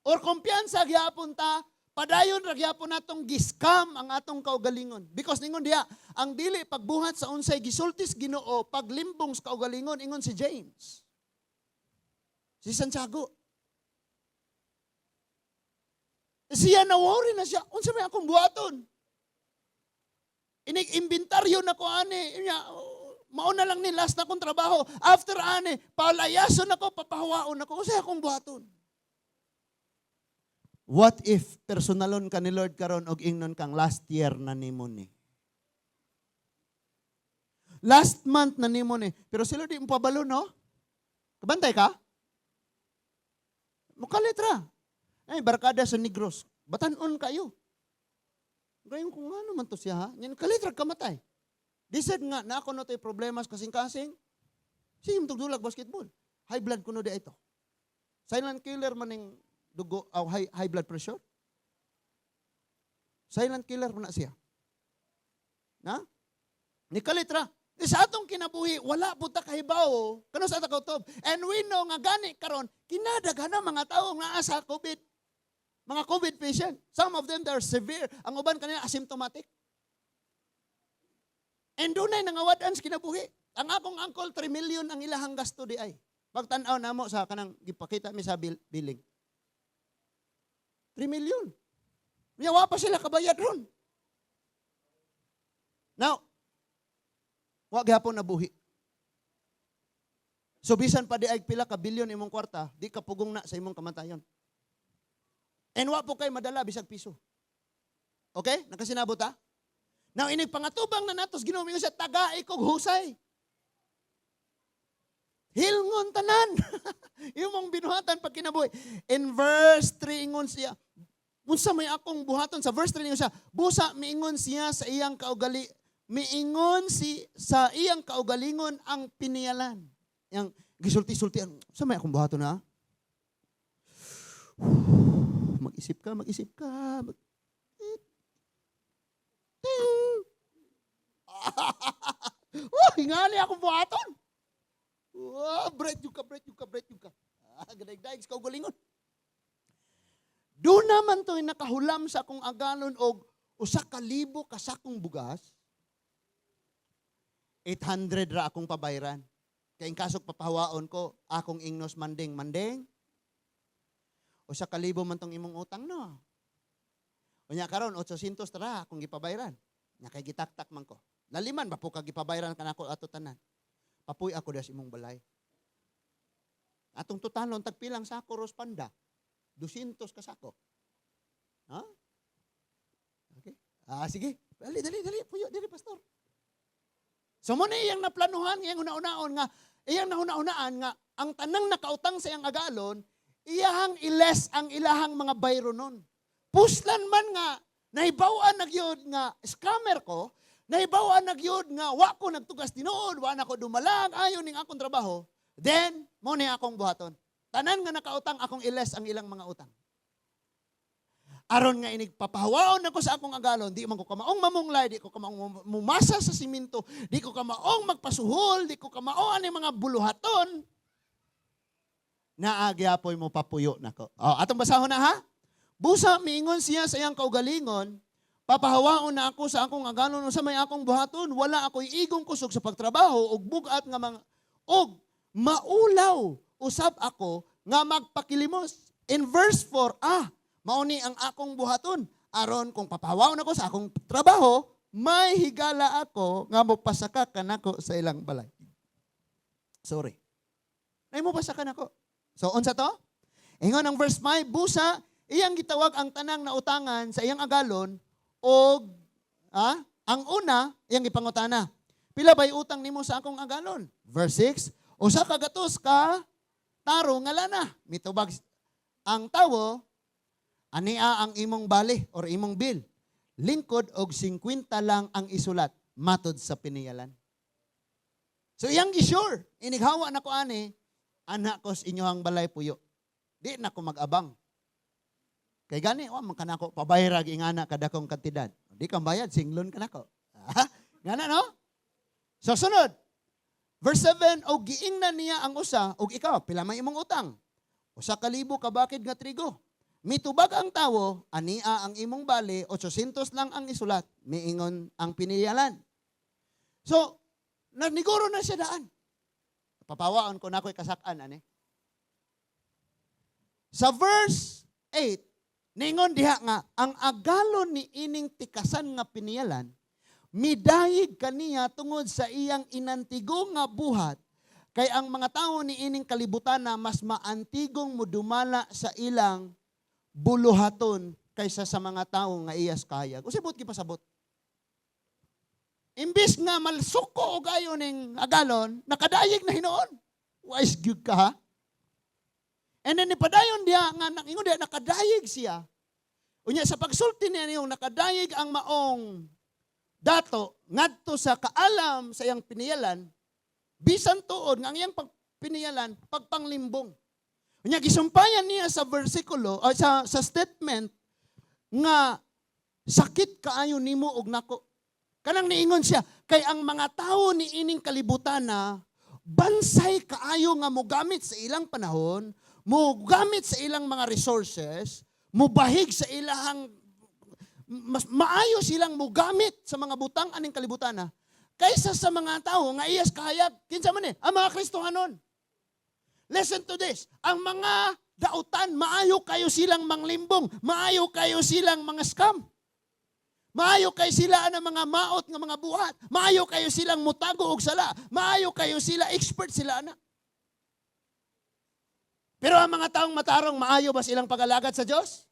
A: Or kumpiyansa gyapon ta, padayon ra gyapon natong giskam ang atong kaugalingon. Because ningon diha, ang dili pagbuhat sa unsay gisultis Ginoo paglimbong sa kaugalingon, ingon si James. Si Santiago. Siya na worry na siya, unsa may akong buhaton? Inig-inventaryo na ko ani. Nya, mao na lang ni last na akong trabaho. After ani, palayason ako, papahawaon ako. Unsa akong buhaton? What if personalon ka ni Lord karon og ingnon kang last year na nimo ni? Last month na nimo ni. Pero si Lord di mo pabalo, no? Kabantay ka? Mukalit ra. Ay, barkada sa Negros. Batanon kayo. Gayon kung ano man to siya, ha? Yan, kalit ra kamatay. Di sad nga, na ako na to'y problema sa kasing-kasing. Sige, tugdulag basketball. High blood kuno di ito. Silent killer man ning dugo, oh, high blood pressure. Silent killer man na siya. Na? Ni kalit ra. Di sa atong kinabuhi, wala po ta kahibaw. Kano sa atong kautob. And we know nga gani karon kinadaghan mga tao nga naa sa COVID. Mga COVID patient. Some of them, they are severe. Ang uban kanila asymptomatic. And dunay nangawad-an sa kinabuhi. Ang akong uncle, 3 million ang ilahang gasto di ay. Pagtan-aw namo sa kanang gipakita mi sa billing. 3 million. Nya wa pa sila kabayad ron. Now, wa gyapon nabuhi. So bisan pa di ay pila ka bilyon imong kwarta, di ka pugong na sa imong kamatayon. And wa po kay madala bisag piso. Okay? Nakasinabot ta? Now inig pangatubang na natos Ginoo mingon siya tagai kog husay. Hilngon tanan. Imong binuhatan pag kinabuhi. In verse 3 ingon siya, unsa may akong buhaton? Sa verse 3 ingon siya, busa miingon siya sa iyang kaugali, miingon si sa iyang kaugalingon ang piniyalan. Yang gisulti-sultian, unsa may akong buhaton na? Mag-isip ka, mag-isip ka. Ting! Oh, hingali akong buhaton. Oh, bright yung ka, bright yung ka, bright yung ka. Ah, gadaig-daig sa kaugalingon. Doon naman to'y nakahulam sa akong agalon og 1,000 ka sakong bugas. 800 ra akong pabayran. Kay in kasog papahawaon ko, akong ingnos manding, manding. 1,000 man tong imong utang, no. Unya karon 800 ra akong gipabayran. Nya kay gitaktak man ko. Laliman ba po ka gipabayran kanako ato tanan. Papuy ako das imong balay. Atong totalon tagpilang sako ros panda. 200 ka sako. Ha? Okay. Ah, sige. Dali, dali, dali. Puyo, dali, pastor. So mo na iyang naplanuhan, iyang una-unaon nga, iyang nahuna-unaan nga, ang tanang nakautang sa iyang agalon, iyahang iles ang ilahang mga bayro nun. Puslan man nga, nahibaw-an na gyud nga scammer ko, nahibaw-an na gyud nga wa ko nagtugas tinuod, wa na ko dumalag, ayon ning akong trabaho, then, mo ni akong buhaton. Tanan nga nakautang, akong iles ang ilang mga utang. Aron nga inig papahawaon ako sa akong agalon, di man ko kamaong mamunglay, di ko kamaong mumasa sa simento, di ko kamaong magpasuhol, di ko kamaong ani mga buluhaton. Naa gyapoy mo papuyo nako. Oh, atong basahon na, ha? Busa miingon siya sa iyang kaugalingon, "Papahawaon na ako sa akong agalon, unsa may akong buhaton? Wala ako'y igong kusog sa pagtrabaho ug bugat nga mga og maulaw usab ako nga magpakilimos." In verse 4, mao ni ang akong buhaton aron kung papahawaon ako sa akong trabaho, may higala ako nga mopasaka kanako sa ilang balay. Sorry. Ay mopasaka nako. So unsa to? Ingon ang verse 5, busa iyang gitawag ang tanang nautangan sa iyang agalon og ang una iyang gipangutana, "Pila bay utang nimo sa akong agalon?" Verse 6, "Usa ka gatos ka taro nga lana." Mitubag ang tawo, "Ania ang imong bali or imong bill. Lingkod og 50 lang ang isulat matod sa piniyalan." So iyang gi-sure, inighawa na ko ani, ana ko sa inyohang balay puyo. Di na ko mag-abang. Kay gani, wa man kanako pabayrag ingana kadakong kantidad. Di ka bayad, singlon ka nako. Ngana, no? So sunod, verse 7, og giingnan niya ang usa, "Og ikaw, pila may imong utang?" "1,000 ka bakid nga trigo." Mitubag ang tawo, "Ania ang imong bali, 800 lang ang isulat." Miingon ang piniyalan. So, naniguro na siya daan. Papawaon ko na ako'y kasakan, ani. Sa verse 8, ningon diha nga, ang agalon ni ining tikasan nga piniyalan, midayig kaniya tungod sa iyang inantigo nga buhat, kay ang mga tao ni ining kalibutan na mas maantigong mudumala sa ilang buluhaton kaysa sa mga tao nga iyas kahayag. Unsay buot gipasabot? Imbis nga malsuko og ayo ning agalon, nakadayeg na hinuon. Wise gyud ka, ha? And then nipadayon diha nga ingon diha nakadayeg siya. Unya sa pagsulti niya niyong nakadayeg ang maong dato ngadto sa kaalam sa iyang piniyalan, bisan tuod nga ang iyang pagpiniyalan pagpanglimbong. Unya gisumpayan niya sa versikulo o sa statement nga sakit kaayo nimo og nako. Kanang niingon siya, kay ang mga tao ni ining kalibutan na bansay kaayo nga mogamit sa ilang panahon, mogamit sa ilang mga resources, mobahig sa ilahang mas maayo silang mogamit sa mga butang aning kalibutan na kaysa sa mga tao nga iyas kahayag. Kinsa man eh? Ang mga Kristohanon. Listen to this. Ang mga dautan, maayo kayo silang manglimbong, maayo kayo silang mga scam. Maayo kayo sila ang mga maot nga mga buhat. Maayo kayo silang mutago og sala. Maayo kayo sila, expert sila ana. Pero ang mga taong matarong, maayo ba silang pag-alagad sa Diyos?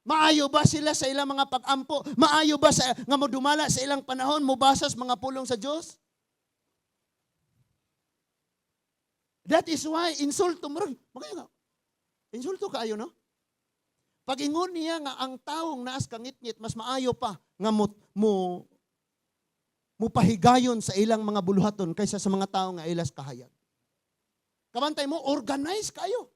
A: Maayo ba sila sa ilang mga pag-ampo? Maayo ba sa nga modumala sa ilang panahon, mobasa sa mga pulong sa Diyos? That is why insulto mo. Magayo nga. Insulto kaayo, no? Pag-ingon niya nga ang taong naas kangitngit, mas maayo pa nga mo pahigayon sa ilang mga buluhaton kaysa sa mga tao nga ilas kahayag. Kabantay mo, organize kayo.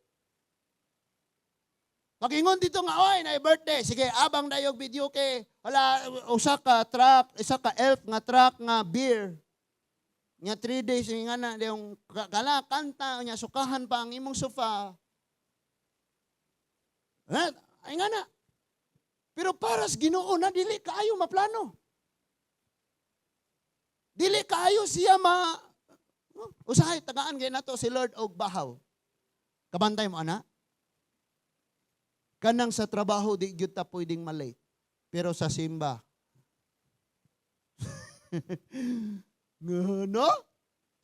A: Pag-ingon dito nga, "Oy, na birthday, sige, abang dayog video kay, wala, usa ka truck, isa ka elf nga truck nga beer. Nga 3 days, nga na, yung kala, kanta, nya sukahan pa ang imong sofa." Eh, ay nga na. Pero para sa Ginoo na dili kaayo maplano. Dili kaayo siya ma usahay tagaan kay nato si Lord og bahaw. Kabantay mo ana. Kanang sa trabaho di gyud ta pwedeng malate. Pero sa simba, no?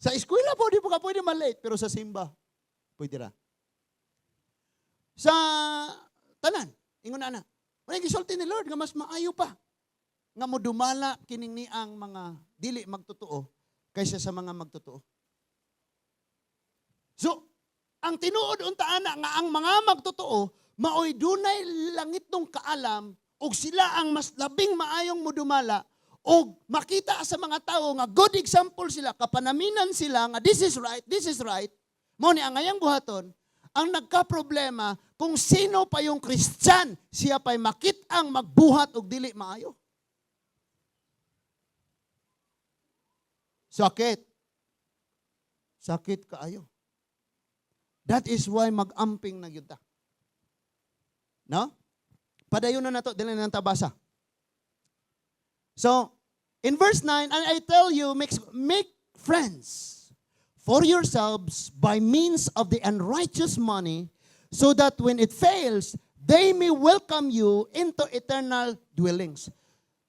A: Sa eskwela po, di po ka pwede malate. Pero sa simba, pwede ra. Sa tanan, ingon na na. Wala gisulti ni Lord nga mas maayo pa nga modumala kining ni ang mga dili magtotoo kaysa sa mga magtotoo. So, ang tinuod unta ana nga ang mga magtotoo maoy dunay langitnong kaalam ug sila ang mas labing maayong modumala og makita sa mga tao nga good example sila, kapanaminan sila nga this is right, this is right. Mao ni ang ayang buhaton. Ang nagka-problema, kung sino pa yung Christian, siya pa'y makit-ang magbuhat og dili maayo. Sakit. Sakit kaayo. That is why mag-amping na gyud ta. No? Padayon na nato, dili na tabasa. So, in verse 9, "And I tell you, make friends for yourselves by means of the unrighteous money, so that when it fails, they may welcome you into eternal dwellings."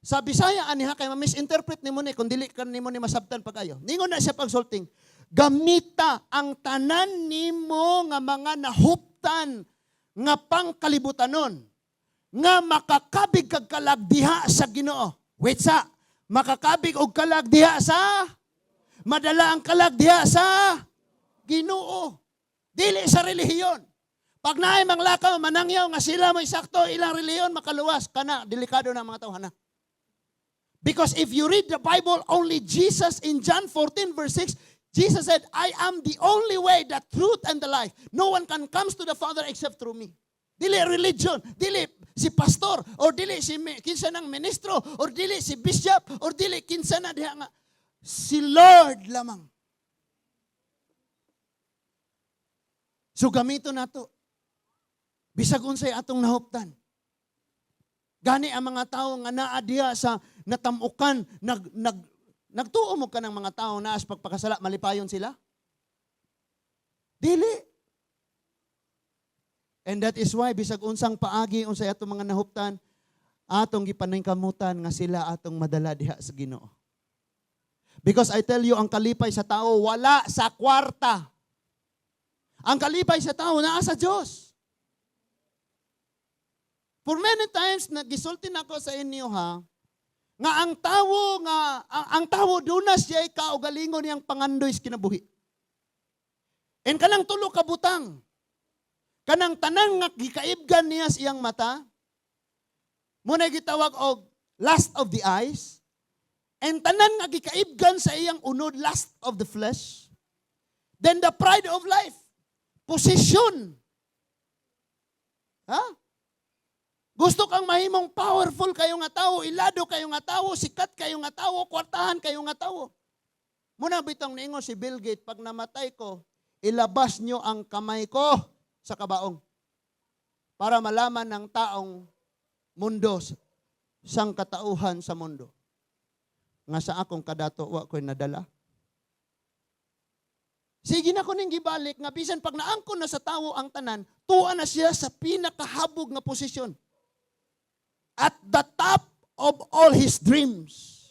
A: Sa Bisaya ani ha, kay ma-misinterpret nimo ni kung dili ka nimo ni masabtan pag-ayo. Ningon na siya pagsulting, gamita ang tanan nimo nga mga nahuptan nga pangkalibutanon nga makakabig kag kalag diha sa Ginoo. Wait sa, makakabig og kalag diha sa, madala ang kalag diha sa Ginoo. Dili sa relihiyon. Pag naay manglakaw, manangyaw nga sila may sakto, ilang relihiyon makaluwas kana, delikado na ang mga tawhana. Because if you read the Bible, only Jesus in John 14 verse 6, Jesus said, "I am the only way, the truth, and the life. No one can come to the Father except through me." Dili religion, dili si pastor, or dili si kinsa ng ministro, or dili si bishop, or dili kinsa na diha nga. Si Lord lamang. So gamito nato. Bisag unsay atong nahuptan. Gani ang mga tao nga naa diha sa natamukan, nag, nag, nagtuo mo ka ng mga tao na as pagpakasala, malipayon sila? Dili. And that is why, bisag unsang paagi, unsay atong mga nahuptan, atong gipaningkamutan nga sila atong madala diha sa Ginoo. Because I tell you, ang kalipay sa tao wala sa kwarta. Ang kalipay sa tao naa sa Diyos. For many times nagisulti na ako sa inyo ha, nga ang tawo duna siya kaugalingon niyang pangandoy sa kinabuhi. And kanang tulo ka butang, kanang tanan nga gikaibgan niya sa iyang mata, mao na gitawag og lust of the eyes, and tanan nga gikaibgan sa iyang unod, lust of the flesh, then the pride of life, position. Ha? Gusto kang mahimong powerful kayo nga tao, ilado kayo nga tao, sikat kayo nga tao, kwartahan kayo nga tao. Mao na bitong niingon si Bill Gates, "Pag namatay ko, ilabas nyo ang kamay ko sa kabaong. Para malaman ng taong mundo, sang katauhan sa mundo, nga sa akong kadato, wa ko'y nadala." Sige na ko ning gibalik nga bisan pag naangkon na sa tawo ang tanan, tuwa na siya sa pinakahabog nga posisyon. At the top of all his dreams.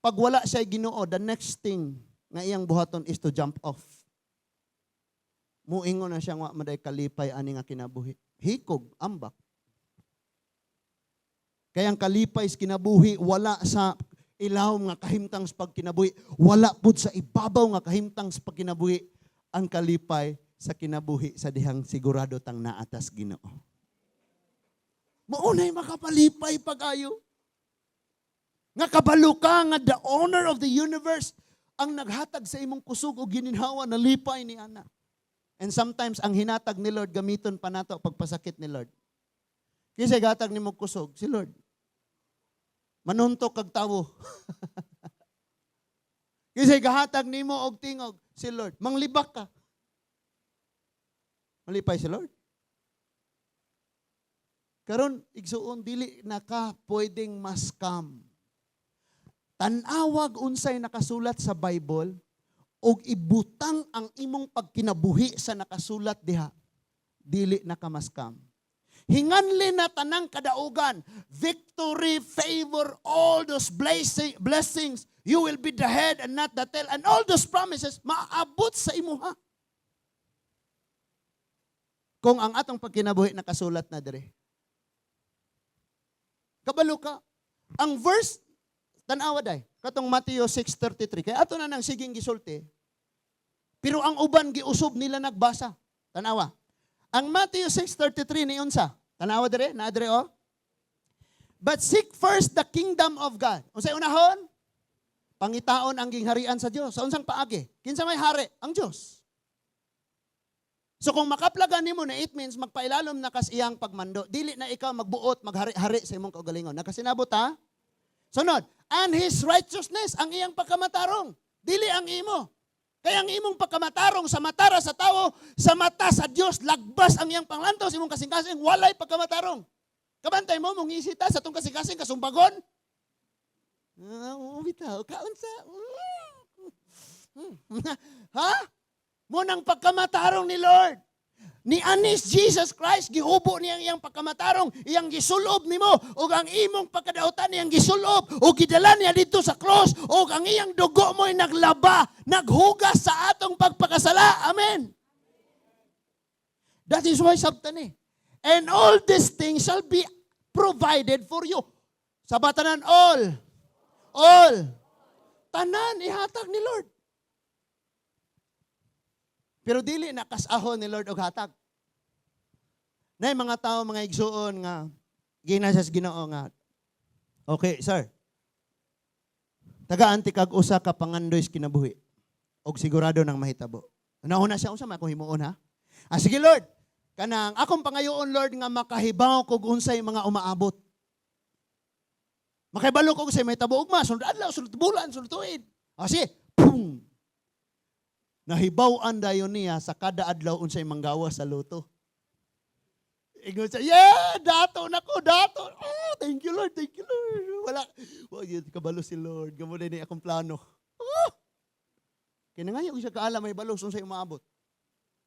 A: Pag wala siya Ginoo, the next thing nga iyang buhaton is to jump off. Muingon na siya nga maday kalipay ani nga kinabuhi. Hikog, ambak. Kaya ang kalipay sa kinabuhi wala sa ilawom nga kahimtang sa pagkinabuhi, wala pud sa ibabaw nga kahimtang sa pagkinabuhi. Ang kalipay sa kinabuhi sa dihang sigurado tang naatas Ginoo. Mao na'y makapalipay pag-ayo. Nga kabalo ka nga the owner of the universe ang naghatag sa imong kusog o gininhawa na lipay ni ana. And sometimes ang hinatag ni Lord gamiton pa nato pagpasakit ni Lord. Kinsa gatag nimo kusog? Si Lord. Manuntok kag tawo. Kinsa gahatag nimo og tingog? Si Lord. Manglibak ka. Malipay si Lord. Karon igsuon, dili na ka pwedeng ma-scam. Tan-awag unsay nakasulat sa Bible ug ibutang ang imong pagkinabuhi sa nakasulat diha. Dili na ka ma-scam. Hinganli na tanang kadaugan, victory, favor, all those blessings, you will be the head and not the tail, and all those promises, maabot sa imuha. Kung ang atong pagkinabuhi nakasulat na dire. Kabalo ka. Ang verse, tanawa day, katong Matthew 6:33. Kaya ato na nang siging gisulti. Pero ang uban giusob nila nagbasa. Tanawa. Ang Matthew 6:33 ni unsa? Tanawa dire, naa dire oh. "But seek first the kingdom of God." Unsay unahon? Pangitaon ang gingharian sa Dios. Sa unsang paagi? Kinsa may hari? Ang Dios. So kung makaplagan nimo na, it means magpailalom na kas iyang pagmando. Dili na ikaw magbuot, maghari-hari sa imong kaugalingon. Nakasinabot ha? Sunod, "and his righteousness," ang iyang pagkamatarong. Dili ang imo. Kaya ang imong pagkamatarong sa matara sa tao, sa mata sa Dios, lagbas ang iyang panglantaw sa imong kasing-kasing, walay pagkamatarong. Kabantay mo, mong isita sa atong kasing-kasing, kasumbagon. Ah, oo, bitaw, kaunsa. Ha? Mao nang pagkamatarong ni Lord. Ni anis Jesus Christ, gihubo niya ang iyang pagkamatarong, iyang gisulob nimo, ug ang imong pagkadautan iyang gisulob, ug gidala niya dito sa cross, ug ang iyang dugo mo'y naglaba, naghugas sa atong pagpakasala. Amen. That is why sabtan ni. And all these things shall be provided for you. Sa batanan, all. All. Tanan, ihatag ni Lord. Pero dili na kasahon ni Lord og hatag. Nay mga tao, mga igsuon nga ginasa sa Ginoo nga. Okay, sir. Tagaan ti kag usa ka pangandoy sa kinabuhi. Og sigurado nang mahitabo. Nauna siya, unsa man akong himuon, ha? Ah, sige, Lord. Kanang akong pangayoon, Lord, nga makahibaw kog unsay mga umaabot. Makahibalo ko unsay mahitabo ugma, sunod adlaw, sunod bulan, sunod tuig. Ah, sige, pum. Nahibaw-an dayon niya sa kada adlaw unsay manggawas sa lotto. Ingon siya, "Yeah, dato na ko, dato. Oh, thank you, Lord, thank you, Lord." Wala, wa gyud kabalo si Lord. Gamo ni akong plano. Oh. Kaya nangayo siya kaalam may balo unsay umaabot.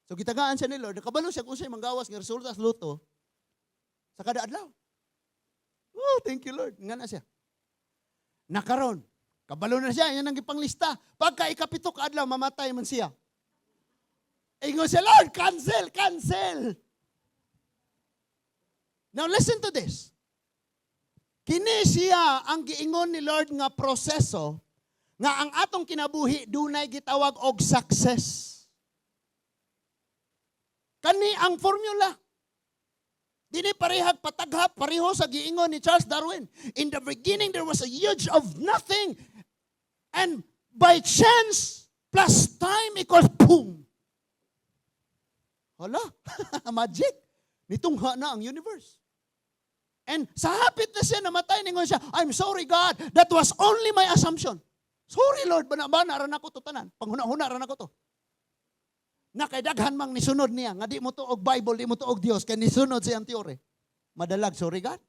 A: So gitagaan siya ni Lord, nakabalo siya kung unsay manggawas nga resulta sa lotto sa kada adlaw. Oh, thank you, Lord. Nga na siya. Nakaron, kabalo na siya, yan ang gipanglista. Pagka 7 ka adlaw, mamatay man siya. Ingon siya, "Lord, cancel, cancel." Now listen to this. Kini siya ang giingon ni Lord nga proseso nga ang atong kinabuhi dunay gitawag og success. Kani ang formula. Dili parehag pataghap, pareho sa giingon ni Charles Darwin. In the beginning, there was a huge of nothing. And by chance plus time equals boom. Hala, magic. Nitungha na ang universe. And sa hapit na siya namatay, ningon siya, "I'm sorry, God, that was only my assumption. Sorry, Lord, bana-bana ra nako to tanan. Panghuna-huna ra nako to." Na kay daghan mang nisunod niya, nga di mo tuog Bible, di mo tuog Dios, kay nisunod siyang theory. Madalag, "Sorry, God."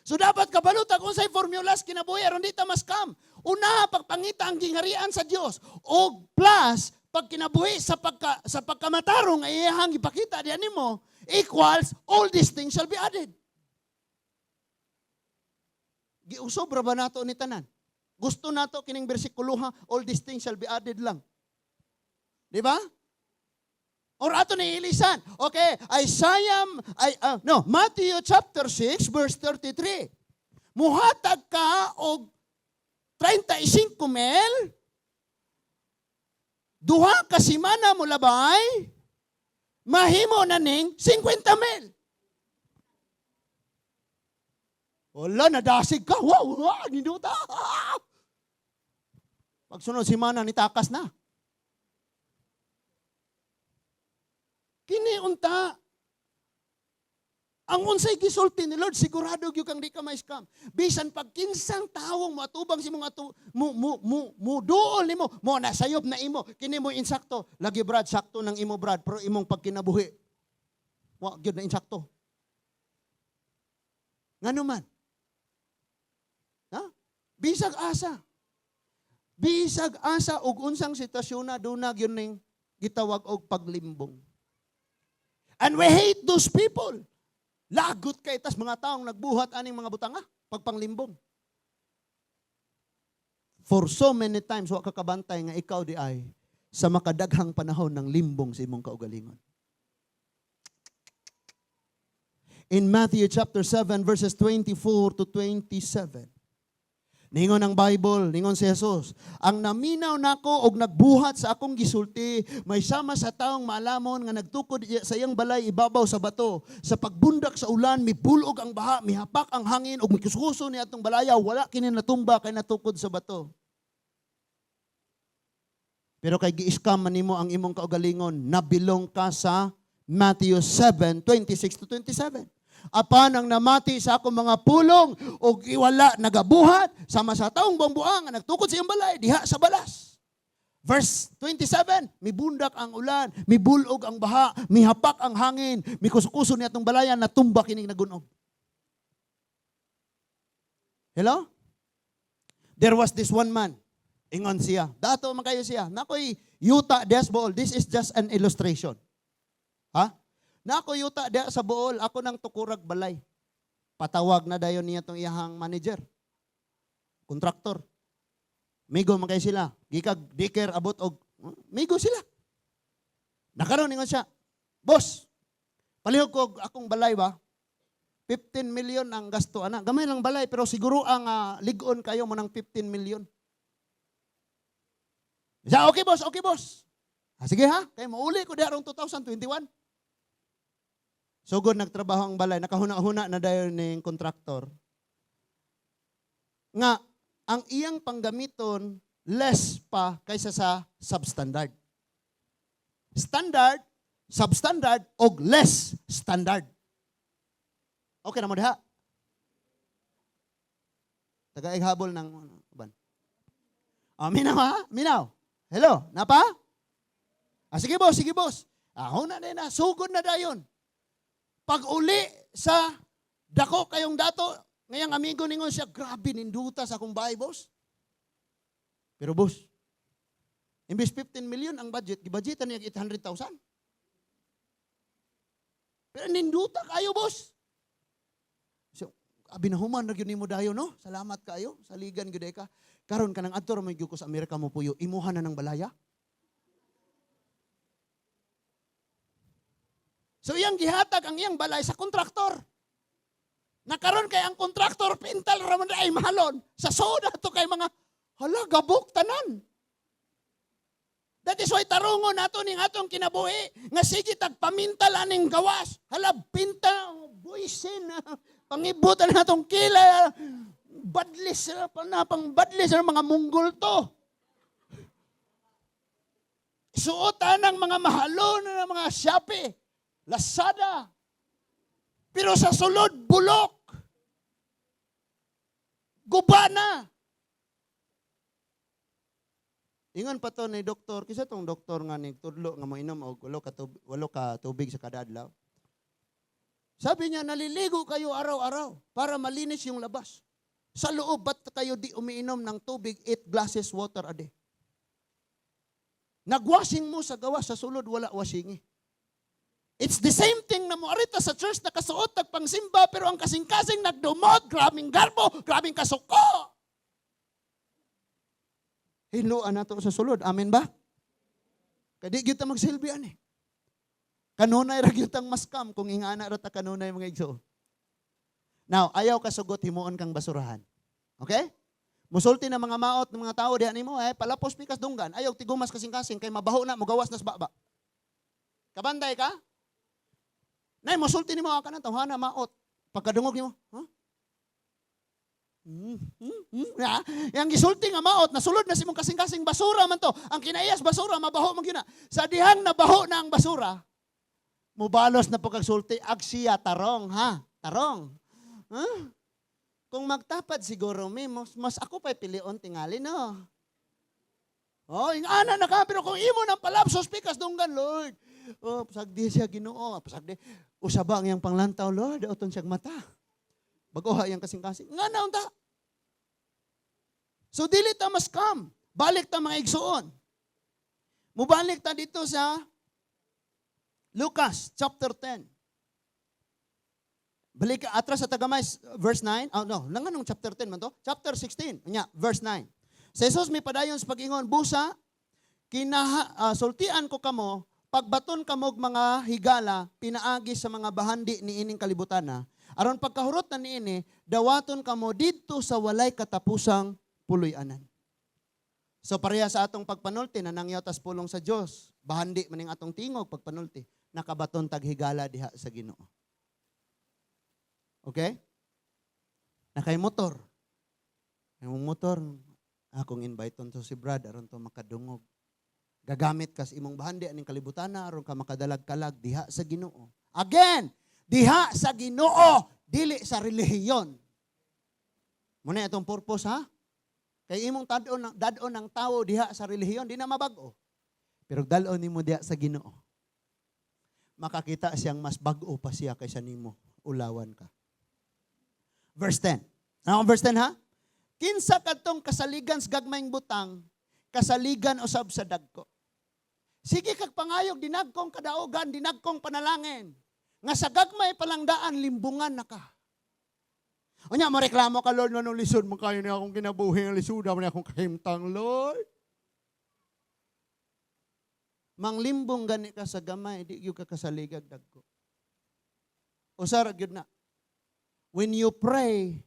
A: So dapat kabalo ta kung unsay formulas kinabuhi aron di ta ma-scam. Una, pagpangita ang gingharian sa Dios og plus pag kinabuhi sa pagkamatarong nga iyang ipakita diyan nimo equals all these things shall be added. Giusob ra ba nato ni tanan? Gusto nato kining bersikulo ha, all these things shall be added lang. Di ba? Or ato ni ilisan. Okay, Isaiah, ay, no, Matthew chapter 6 verse 33. Muhatag ka og 35 mil, 2 ka semana mo labay, mahimo na ning 50 mil. Wala, nadasig ka. Wow, ninduta. Pagsunod semana, nitakas na. Kini unta. Ang unsay gisulti ni Lord, sigurado gyud kang di ka ma-scam. Bisan pag kinsang tawong moatubang si mga atu, mo mo mo mo duol nimo, mo na sayop na imo, kini mo insakto. Lagi, Brad, sakto ng imo, Brad, pero imong pagkinabuhi wa gyud na insakto. Ngano man? Ha? Bisag asa. Bisag asa og unsang sitwasyon na duna gyud ning gitawag og paglimbong. And we hate those people. Lagot kay tas mga taong nagbuhat aning mga butanga, pagpanglimbong. For so many times, wa ka kabantay nga ikaw di ay sa makadaghang panahon ng limbong sa imong kaugalingon. In Matthew chapter 7 verses 24 to 27. Ningon ang Bible, ningon si Jesus, "Ang naminaw nako og nagbuhat sa akong gisulti, may sama sa taong maalamon nga nagtukod sa iyang balay ibabaw sa bato. Sa pagbundak sa ulan, mibulog ang baha, mihapak ang hangin ug mikuskuso ni atong balaya, wala kini natumba kay natukod sa bato." Pero kay gi-scam man nimo ang imong kaugalingon, nabilong ka sa Matthew 7, 26 to 27. "Apan ang namati sa akong mga pulong og iwala nagabuhat, sama sa taong buang nga nagtukod sa iyang balay diha sa balas." Verse 27, mibundak ang ulan, mibulog ang baha, mihapak ang hangin, mikusukuso niya atong balayan, natumba kining nagunob. Hello? There was this one man. Ingon siya. Dato man kayo siya. Nakoy yuta diha sa Bool. This is just an illustration. Ha? Nakoy yuta diha sa Bool. Ako nang tukurag balay. Patawag na dayon niya tong iyahang manager. Kontraktor. Migo man kayo sila. Gikag diker abot og migo sila. Nakaroon ingon siya. "Boss, palihog ko og akong balay ba? 15 million ang gasto ana. Gamay lang balay pero siguro ang lig-on kayo mo ng 15 million." Siya, "Okay boss, okay boss. Ah, sige ha, kay mauli ko diha rong 2021." Sugod nagtrabaho ang balay, nakahuna-huna na dayon ning kontraktor nga ang iyang panggamiton less pa kaysa sa substandard. Standard, substandard, og less standard. Okay na mo diha? Tagaig habol ng uban. Ah, minaw ha? Minaw. Hello, napa? Ah, sige boss, sige boss. Ah, huna na na, sugod na dayon. Pag uli sa dako kayong dato, ngayang amigo ningon siya, "Grabe ninduta sa akong bahay, boss. Pero boss, imbis 15 million ang budget, gibudgetan niya 800,000. Pero ninduta kayo, boss." So, "Abi nahuman na gyud nimo dayon, no? Salamat kayo. Saligan gyud ka. Karon kanang adto ra man gyud ko sa Amerika mo puyo, imuha na ng balaya." So iyang gihatag ang iyang balay sa kontraktor. Nakaron kay ang kontraktor pintal ra man ay mahalon. Sa soda to kay mga hala gabok tanan. That is why tarungon nato ning atong kinabuhi nga sige tag pamintal aning gawas. Hala pinta buisin pangibutan natong kilay. Badlis pa na pang badlis ang mga munggol to. Suotan ng mga mahalon na mga Shopee, Lazada. Pero sa sulod, bulok. Guba na. Ingon pa to ni doktor, kisa tong doktor nga nagtudlo nga moinom og 8 ka tubig sa kada adlaw. Sabi niya, "Naliligo kayo araw-araw para malinis yung labas. Sa loob, ba't kayo di umiinom ng tubig, 8 glasses water a day? Nagwashing mo sa gawas, sa sulod, wala washing eh." It's the same thing na moarita sa church, nakasuot tag pangsimba, pero ang kasing-kasing nagdumot, grabing garbo, grabing kasuko. Hinuan nato sa sulod. Amen ba? Kay di gyud ta magsilbi ani. Kanunay ra gyud tang maskam kung ingana ra ta kanunay, mga igsoon. Now, ayaw kasugot himuon kang basurahan. Okay? Musulti na mga maot ng mga tao diha nimo, "Eh, palapos pikas dunggan, ayaw tigumas kasing-kasing kay mabaho na, mugawas na sa baba." Kabanday ka? Nay, musulti nimo ka nang tawhana maot. Pagkadungog nimo, "Huh? Ya, yang gisulti nga maot, nasulod na si mong kasing-kasing, basura man to. Ang kinaiyas basura, mabaho man gyud na. Sa dihang nabaho na ang basura, mubalos na pagkasulti, agsiya tarong ha, tarong. Huh? Kung magtapad siguro mi, mas ako pa'y pilion tingali, no? Oh, ingana na ka, pero kung imo ng palapsos pikas dunggan, "Lord. Oh, pasagdi siya, Ginoo. Pasagdi. Usaba ang iyang panglantaw, Lord. Oton siyang mata. Bagoha iyang kasing-kasing." Nga na unta. So dili ta ma-scam. Balik ta, mga igsuon. Mubalik ta dito sa Lucas chapter 10. Balik atras sa tagamay, verse 9. Oh, no, nanganong chapter 10 man to? Chapter 16, nya, verse 9. Si Jesus may padayon sa pag-ingon, "Busa, kinaha, sultian ko kamo, pagbaton kamog mga higala, pinaagi sa mga bahandi ni ining kalibutan na, aron pagkahurot na niini, dawaton kamo didto sa walay katapusang puloy-anan." So pareha sa atong pagpanulti na nangyaw tas pulong sa Dios, bahandi maning atong tingog pagpanulti, nakabaton tag higala diha sa Ginoo. Okay? Nakay motor. Yung motor, akong invite to si Brad aron to makadungog. Gagamit kas imong bahandi aning kalibutan na aron ka makadalag-kalag diha sa Ginoo. Again, diha sa Ginoo, dili sa relihiyon. Muna itong purpose ha? Kay imong dad-on ng tawo diha sa relihiyon, di na mabag-o. Pero dal-on nimo diha sa Ginoo, makakita siyang mas bag-o pa siya kaysa nimo. Ulawan ka. Verse 10. Ano ang verse 10, ha? Kinsa kadtong kasaligan sa gagmayng butang, kasaligan usab sa dagko. Sige kag pangayog dinagkong kadaogan, dinagkong panalangin. Nga sa gagmay palang daan, limbungan na ka. Unya mo reklamo ka, "Lord, nganong lisod man kayo ni akong kinabuhi, ang lisuda man ni akong kahimtang, Lord." Manglimbong gani ka sa gamay, di gyud ka kasaligag dagko. Usa ra gyud na. When you pray,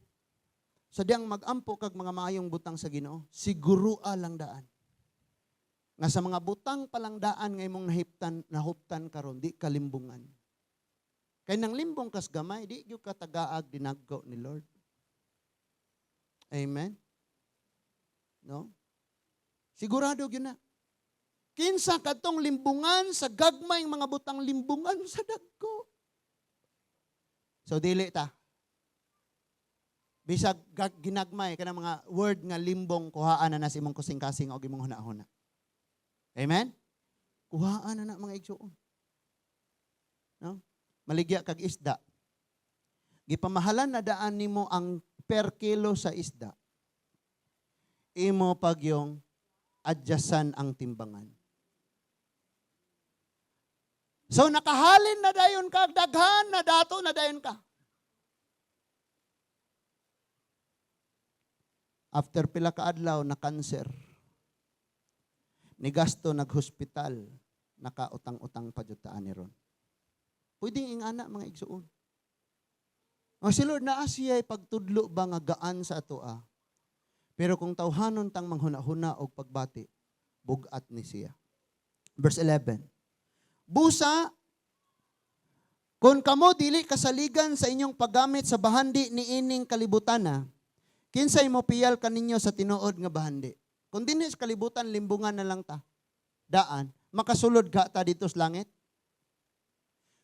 A: sa diyang magampo kag mga maayong butang sa Ginoo, sigurua lang daan nga sa mga butang palang daan nga imong nahiptan, nahuptan karon, di kalimbungan. Kay nang limbong kas gamay, di gyud ka tagaag dinagko ni Lord. Amen. No? Sigurado gyud na. Kinsa kadtong limbungan sa gagmay mga butang, limbungan sa dagko. So dili ta. Bisag ginagmay kana mga word nga limbong, kuhaan na na sa imong kasing-kasing og imong huna-huna. Amen? Kuhaan na na, mga igsuon. No? Maligya kag isda. Gipamahalan na daan nimo ang per kilo sa isda. Imo pag yung adjustan ang timbangan. So nakahalin na dayon ka, daghan na dato na dayon ka. After pila ka adlaw na cancer. Nigasto naghospital, nakautang-utang pa jud ta ani ron. Pwedeng ingana, mga igsuon. O si Lord naa siya pagtudlo ba nga gaan sa atoa. Pero kung tawhanon tang manghuna-huna og pagbati, bugat ni siya. Verse 11. Busa, kung kamo dili kasaligan sa inyong paggamit sa bahandi ni ining kalibutana, kinsay mo piyal kaninyo sa tinuod nga bahandi? Kung dinhi sa kalibutan limbungan na lang ta, daan, makasulod ka ta dito sa langit?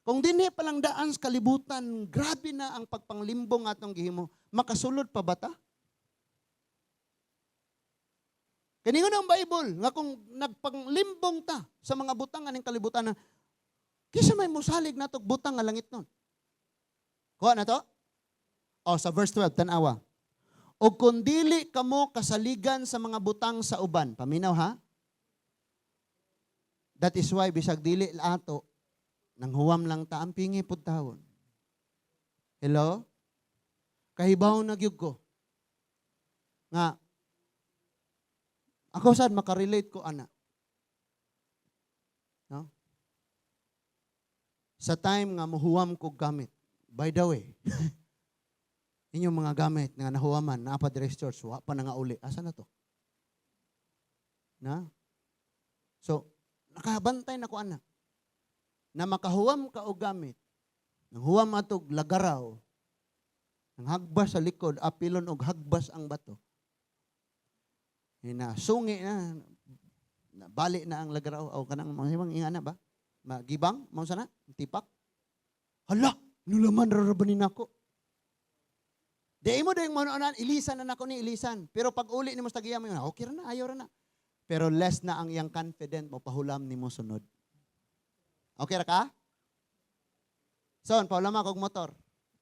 A: Kung dinhi pa lang daan sa kalibutan, grabe na ang pagpanglimbong atong gihimo, makasulod pa ba ta? Kaningon ang Bible, nga kung nagpanglimbong ta sa mga butang aning kalibutan, kinsa may musalig natog butang nga langit nun? Kuha na to? O, sa verse 12, tanawa. O kung dili kamo kasaligan sa mga butang sa uban, paminaw ha? That is why bisag dili ato, nang huwam lang ta, ang pingi pud tawon. Hello? Kahibaw na gyud ko. Nga, ako sad makarelate ko ana. No? Sa time nga muhuwam ko gamit. By the way, inyong mga gamit nga nahuwaman, naa pa diri sa church, wa pa na nga uli. Asa na to? Na? So, nakabantay na ko ana. Na makahuwam ka og gamit, nang huwam atog lagaraw, nang hagbas sa likod, apilon og hagbas ang bato. Ina, sungi na, bali na ang lagaraw o kanang mga ibang ingana ba? Magibang, mao sana, tipak. Hala, nulaman rarabanin ako. Di mo dayong manuanan, ilisan na nako ni ilisan. Pero pag uli nimo sa tagiya mo, okay ra na, ayaw ra na. Pero less na ang iyang confident mo pahulam nimo sunod. Okay ra ka? So, pahulam ako og motor.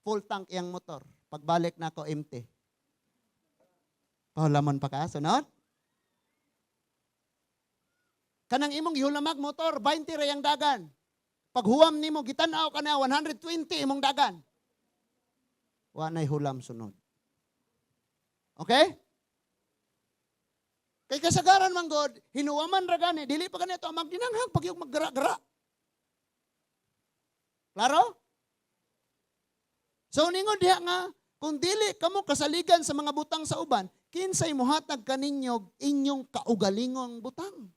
A: Full tank iyang motor. Pagbalik na ako, empty. Pahulamon pa ka, sunod? Kanang imong gihulamag motor, 20 ra yang dagan. Paghuwam nimo, gitan-aw ka na 120 imong dagan. Wa na'y hulam sunod. Okay? Kay kasagaran man god, hinuwaman ra gani, dili pa ganito magdinanghag pag yung maggara-gara. Klaro? So ningon diha nga kung dili kamo kasaligan sa mga butang sa uban, kinsay mohatag kaninyo inyong kaugalingong butang?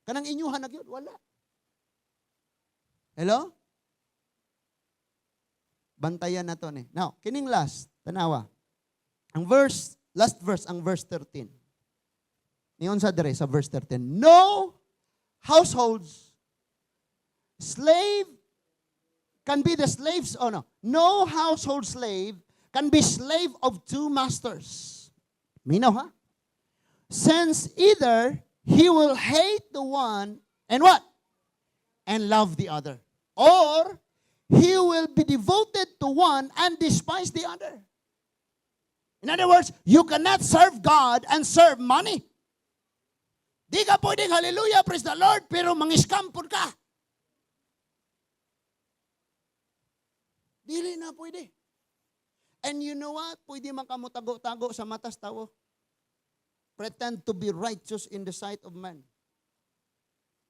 A: Kanang inyuhan na gyud wala. Hello? Bantayan na to ni. Now, kining last, tanawa. Ang verse, last verse, ang verse 13. Niyon sa dire sa verse 13. No households slave can be the slaves, oh no. No household slave can be slave of two masters. Minaw ha? Since either he will hate the one and what? And love the other. Or he will be devoted to one and despise the other. In other words, you cannot serve God and serve money. Di ka pwedeng hallelujah, praise the Lord, pero mangiscam pud ka. Dili na pwede. And you know what? Pwede man ka mo tago-tago sa matas tawo. Pretend to be righteous in the sight of man.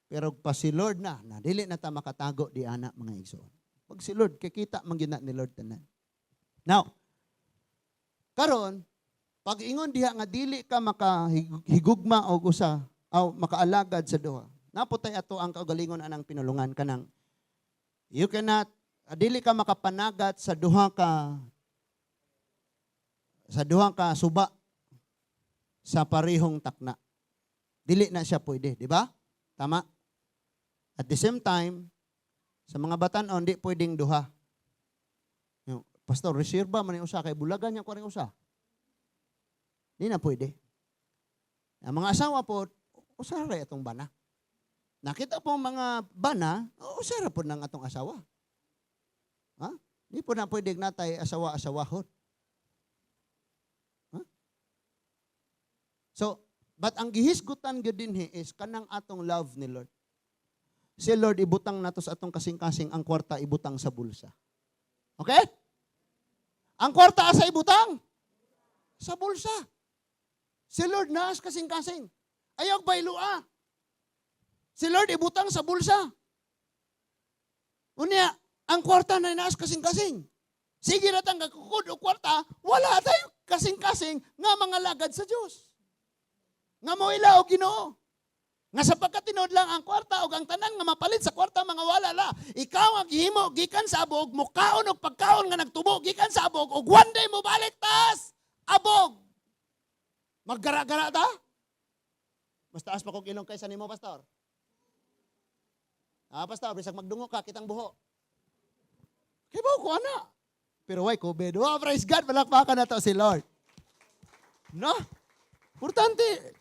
A: Pero pa si Lord na, na dili na ta makatago di ana, mga igsoon. Pag si Lord, kikita man gyud na ni Lord tanan. Now, karon, pag ingon diha nga dili ka makahigugma og usa aw makaalagad sa duha. Naputay ato ang kaugalingon anang pinulungan kanang you cannot, dili ka makapanagat sa duha ka suba sa parehong takna. Dili na siya pwede, di ba? Tama? At the same time, sa mga batan-on, di pwedeng duha. Yung, "Pastor, reserba man yung usa kay bulagan niya ko rin usa." Di na pwede. Ang mga asawa po, usa ra atong bana. Nakita po mga bana, usa ra po ng atong asawa. Ha? Di po na pwede natay asawa-asawahon. Ha? So, but ang gihisgutan gyud dinhi is kanang atong love ni Lord. Si Lord ibutang nato sa atong kasing-kasing, ang kwarta ibutang sa bulsa. Okay? Ang kwarta asa ibutang? Sa bulsa. Si Lord naas kasing-kasing. Ayaw baylua. Si Lord ibutang sa bulsa. Unya, ang kwarta na naas kasing-kasing. Sige na tang kakukod o kwarta, wala tayo kasing-kasing nga mga lagad sa Diyos. Nga mo ila og Ginoo. Nga sa pagkatinuod lang ang kwarta o ang tanan nga mapalit sa kwarta mga wala la. Ikaw ang gihimo gikan sa abog, mukaon og pagkaon nga nagtubo gikan sa abog ug one day mo balik tas abog. Maggara-gara ta? Mas taas pa kog ilong kaysa nimo, pastor. Ah, pastor, bisag magdungo ka, kitang buho. Kay ko ana. Pero way COVID. Oh, praise God, palakpakan na to si Lord. No? Importante.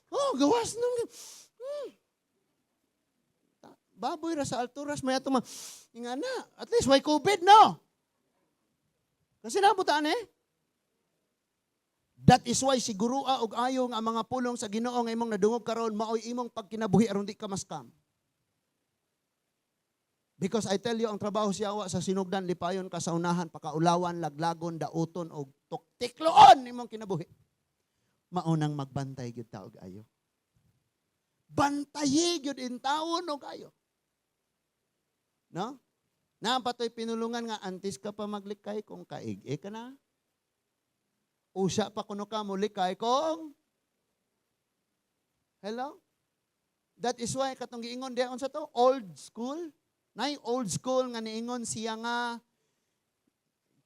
A: Oh, gawas nung. Baboy ra sa alturas may ato ma. Nga na, at least way COVID, no? Kasi nabutaan eh. That is why siguro og ayo nga ang mga pulong sa Ginoo nga imong nadungog karon maoy imong pagkinabuhi aron di ka ma-scam. Because I tell you, ang trabaho siya wa sa sinugdan, lipayon ka sa unahan, pakaulawan, laglagon, dauton, og tikloon imong kinabuhi. Maunang magbantay gyud ta og ayo. Bantayi gyud in taon og ayo. No? Naa pa to'y pinulungan nga antes ka pa maglikay kung kaig-i ka na. Usa pa kuno ka mulikay kung. Hello? That is why katong giingon diha, unsa to? Old school. Nay old school nga niingon siya nga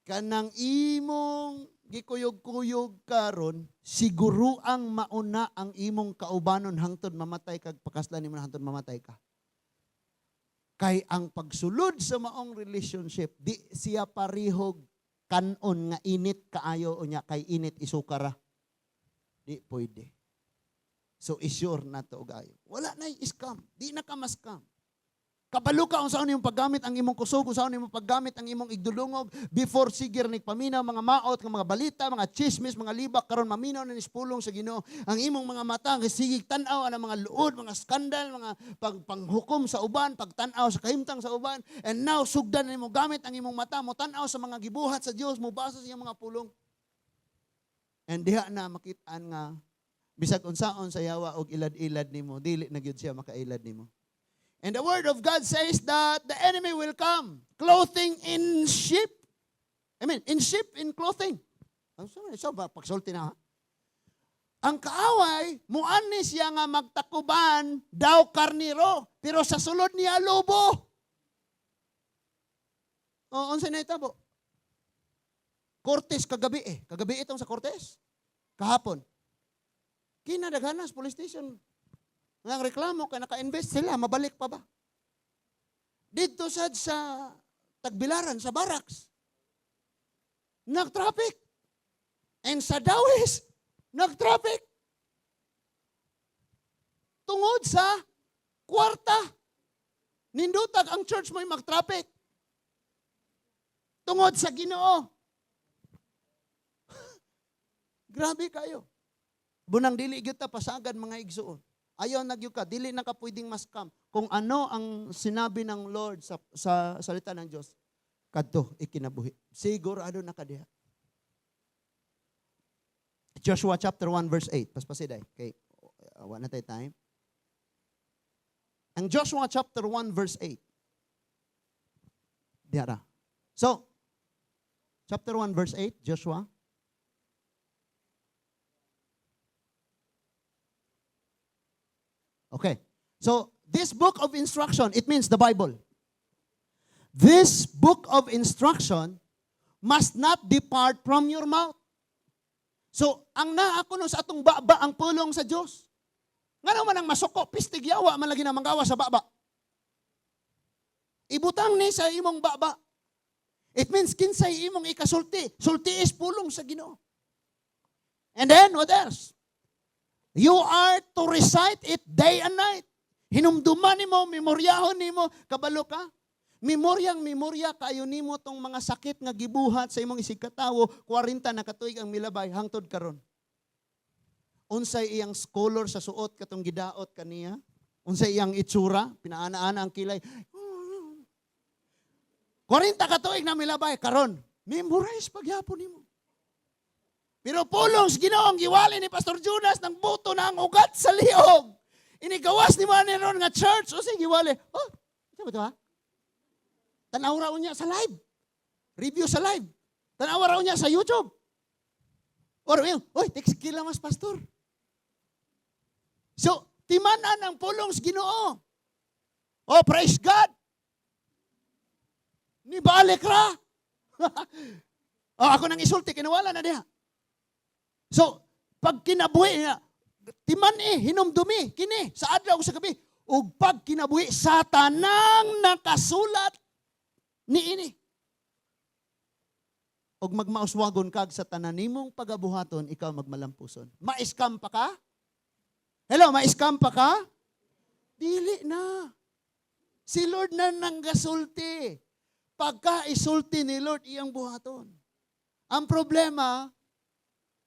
A: kanang imong gikuyog-kuyog karon siguro ang mauna ang imong kaubanon hangtod mamatay kag pakaslan nimo na hangtod mamatay ka. Kay ang pagsulod sa maong relationship, di siya parihog kanon nga init kaayo unya kay init isukara. Di pwede. So isure na to og ayo. Wala na scam. Di na ka ma-scam. Kabalo ka unsaon imong paggamit ang imong kusog, unsaon imong paggamit ang imong igdulungog before sigir ni paminaw mga maot nga mga balita, mga chismis, mga libak. Karon maminaw na ni pulong sa Ginoo ang imong mga mata kay sige tan-aw ang mga luod, mga skandal, mga panghukom sa uban, pagtan-aw sa kahimtang sa uban. And now sugdan nimo gamit ang imong mata mo tan-aw sa mga gibuhat sa Dios, mo basa sa iyang mga pulong. And diha na makit-an nga bisag unsaon sa yawa og ilad-ilad nimo, dili na gyud siya makailad nimo. And the word of God says that the enemy will come, clothing in sheep. I mean, in sheep in clothing. Ang so, ba, pagsulti na ha? Ang kaaway, muani siya nga magtakuban daw karniro, pero sa sulod niya lobo. O, unsa na itabo? Cortes kagabi eh. Kagabi itong sa Cortes. Kahapon. Kinadaghanas police station. Nga ang reklamo kay naka-invest sila, mabalik pa ba? Dito sad sa Tagbilaran, sa barracks. Nag-traffic. And sa Dawis, nag-traffic. Tungod sa kwarta. Nindutag ang church mo'y mag-traffic. Tungod sa Ginoo. Grabe kayo. Bunang dili gyud ta pasagad, mga igsuon. Ayaw na gyud ka, dili na ka pwedeng ma-scam. Kung ano ang sinabi ng Lord sa salita ng Diyos, kadto ikinabuhi. Sigurado na ka diha. Joshua chapter 1 verse 8. Paspasiday. Okay. Wa na tayo time. Ang Joshua chapter 1 verse 8. Diha ra. So, chapter 1 verse 8, Joshua. Okay. So, this book of instruction, it means the Bible. This book of instruction must not depart from your mouth. So, ang naa kuno sa atong baba ang pulong sa Dios. Ngano man ang masuko, pistig yawa man lagi na manggawa sa baba. Ibutang ni sa imong baba. It means kinsay imong ikasulti. Sulti is pulong sa Ginoo. And then, what else? You are to recite it day and night. Hinumduman nimo, memoryahon nimo, kabalo ka. Memoryang memorya kayo nimo tong mga sakit nga gibuhat sa imong isigkatawo, 40 na katuig ang milabay hangtod karon. Unsay iyang color sa suot katong gidaot kaniya? Unsay iyang itsura? Pinaana-ana ang kilay. 40 ka tuig na milabay karon. Memorize pagyapon nimo. Pero pulong sa Ginoo ang giwali ni Pastor Jonas ng buto na ang ugat sa liog. Inigawas ni mo ron nga church. O sige, giwali. Oh, ito ba ito ha? Tanaw raw niya sa live. Review sa live. Tanaw raw niya sa YouTube. Or, yun, oy, text kila mas pastor. So, timanan ang pulong sa Ginoo. Oh, praise God. Nibalik ra. Oh, ako nang isulti, kinawala na diha. So, pag kinabuhi niya, timan eh, hinumdumi, kini, sa adlaw sa gabi, ug pag kinabuhi sa tanang nakasulat niini. Og magmauswagon kag sa tanan nimong pagabuhaton, ikaw magmalampuson. Ma-scam pa ka? Hello, ma-scam pa ka? Dili na. Si Lord na nanggasulti. Pagka isulti ni Lord, iyang buhaton. Ang problema,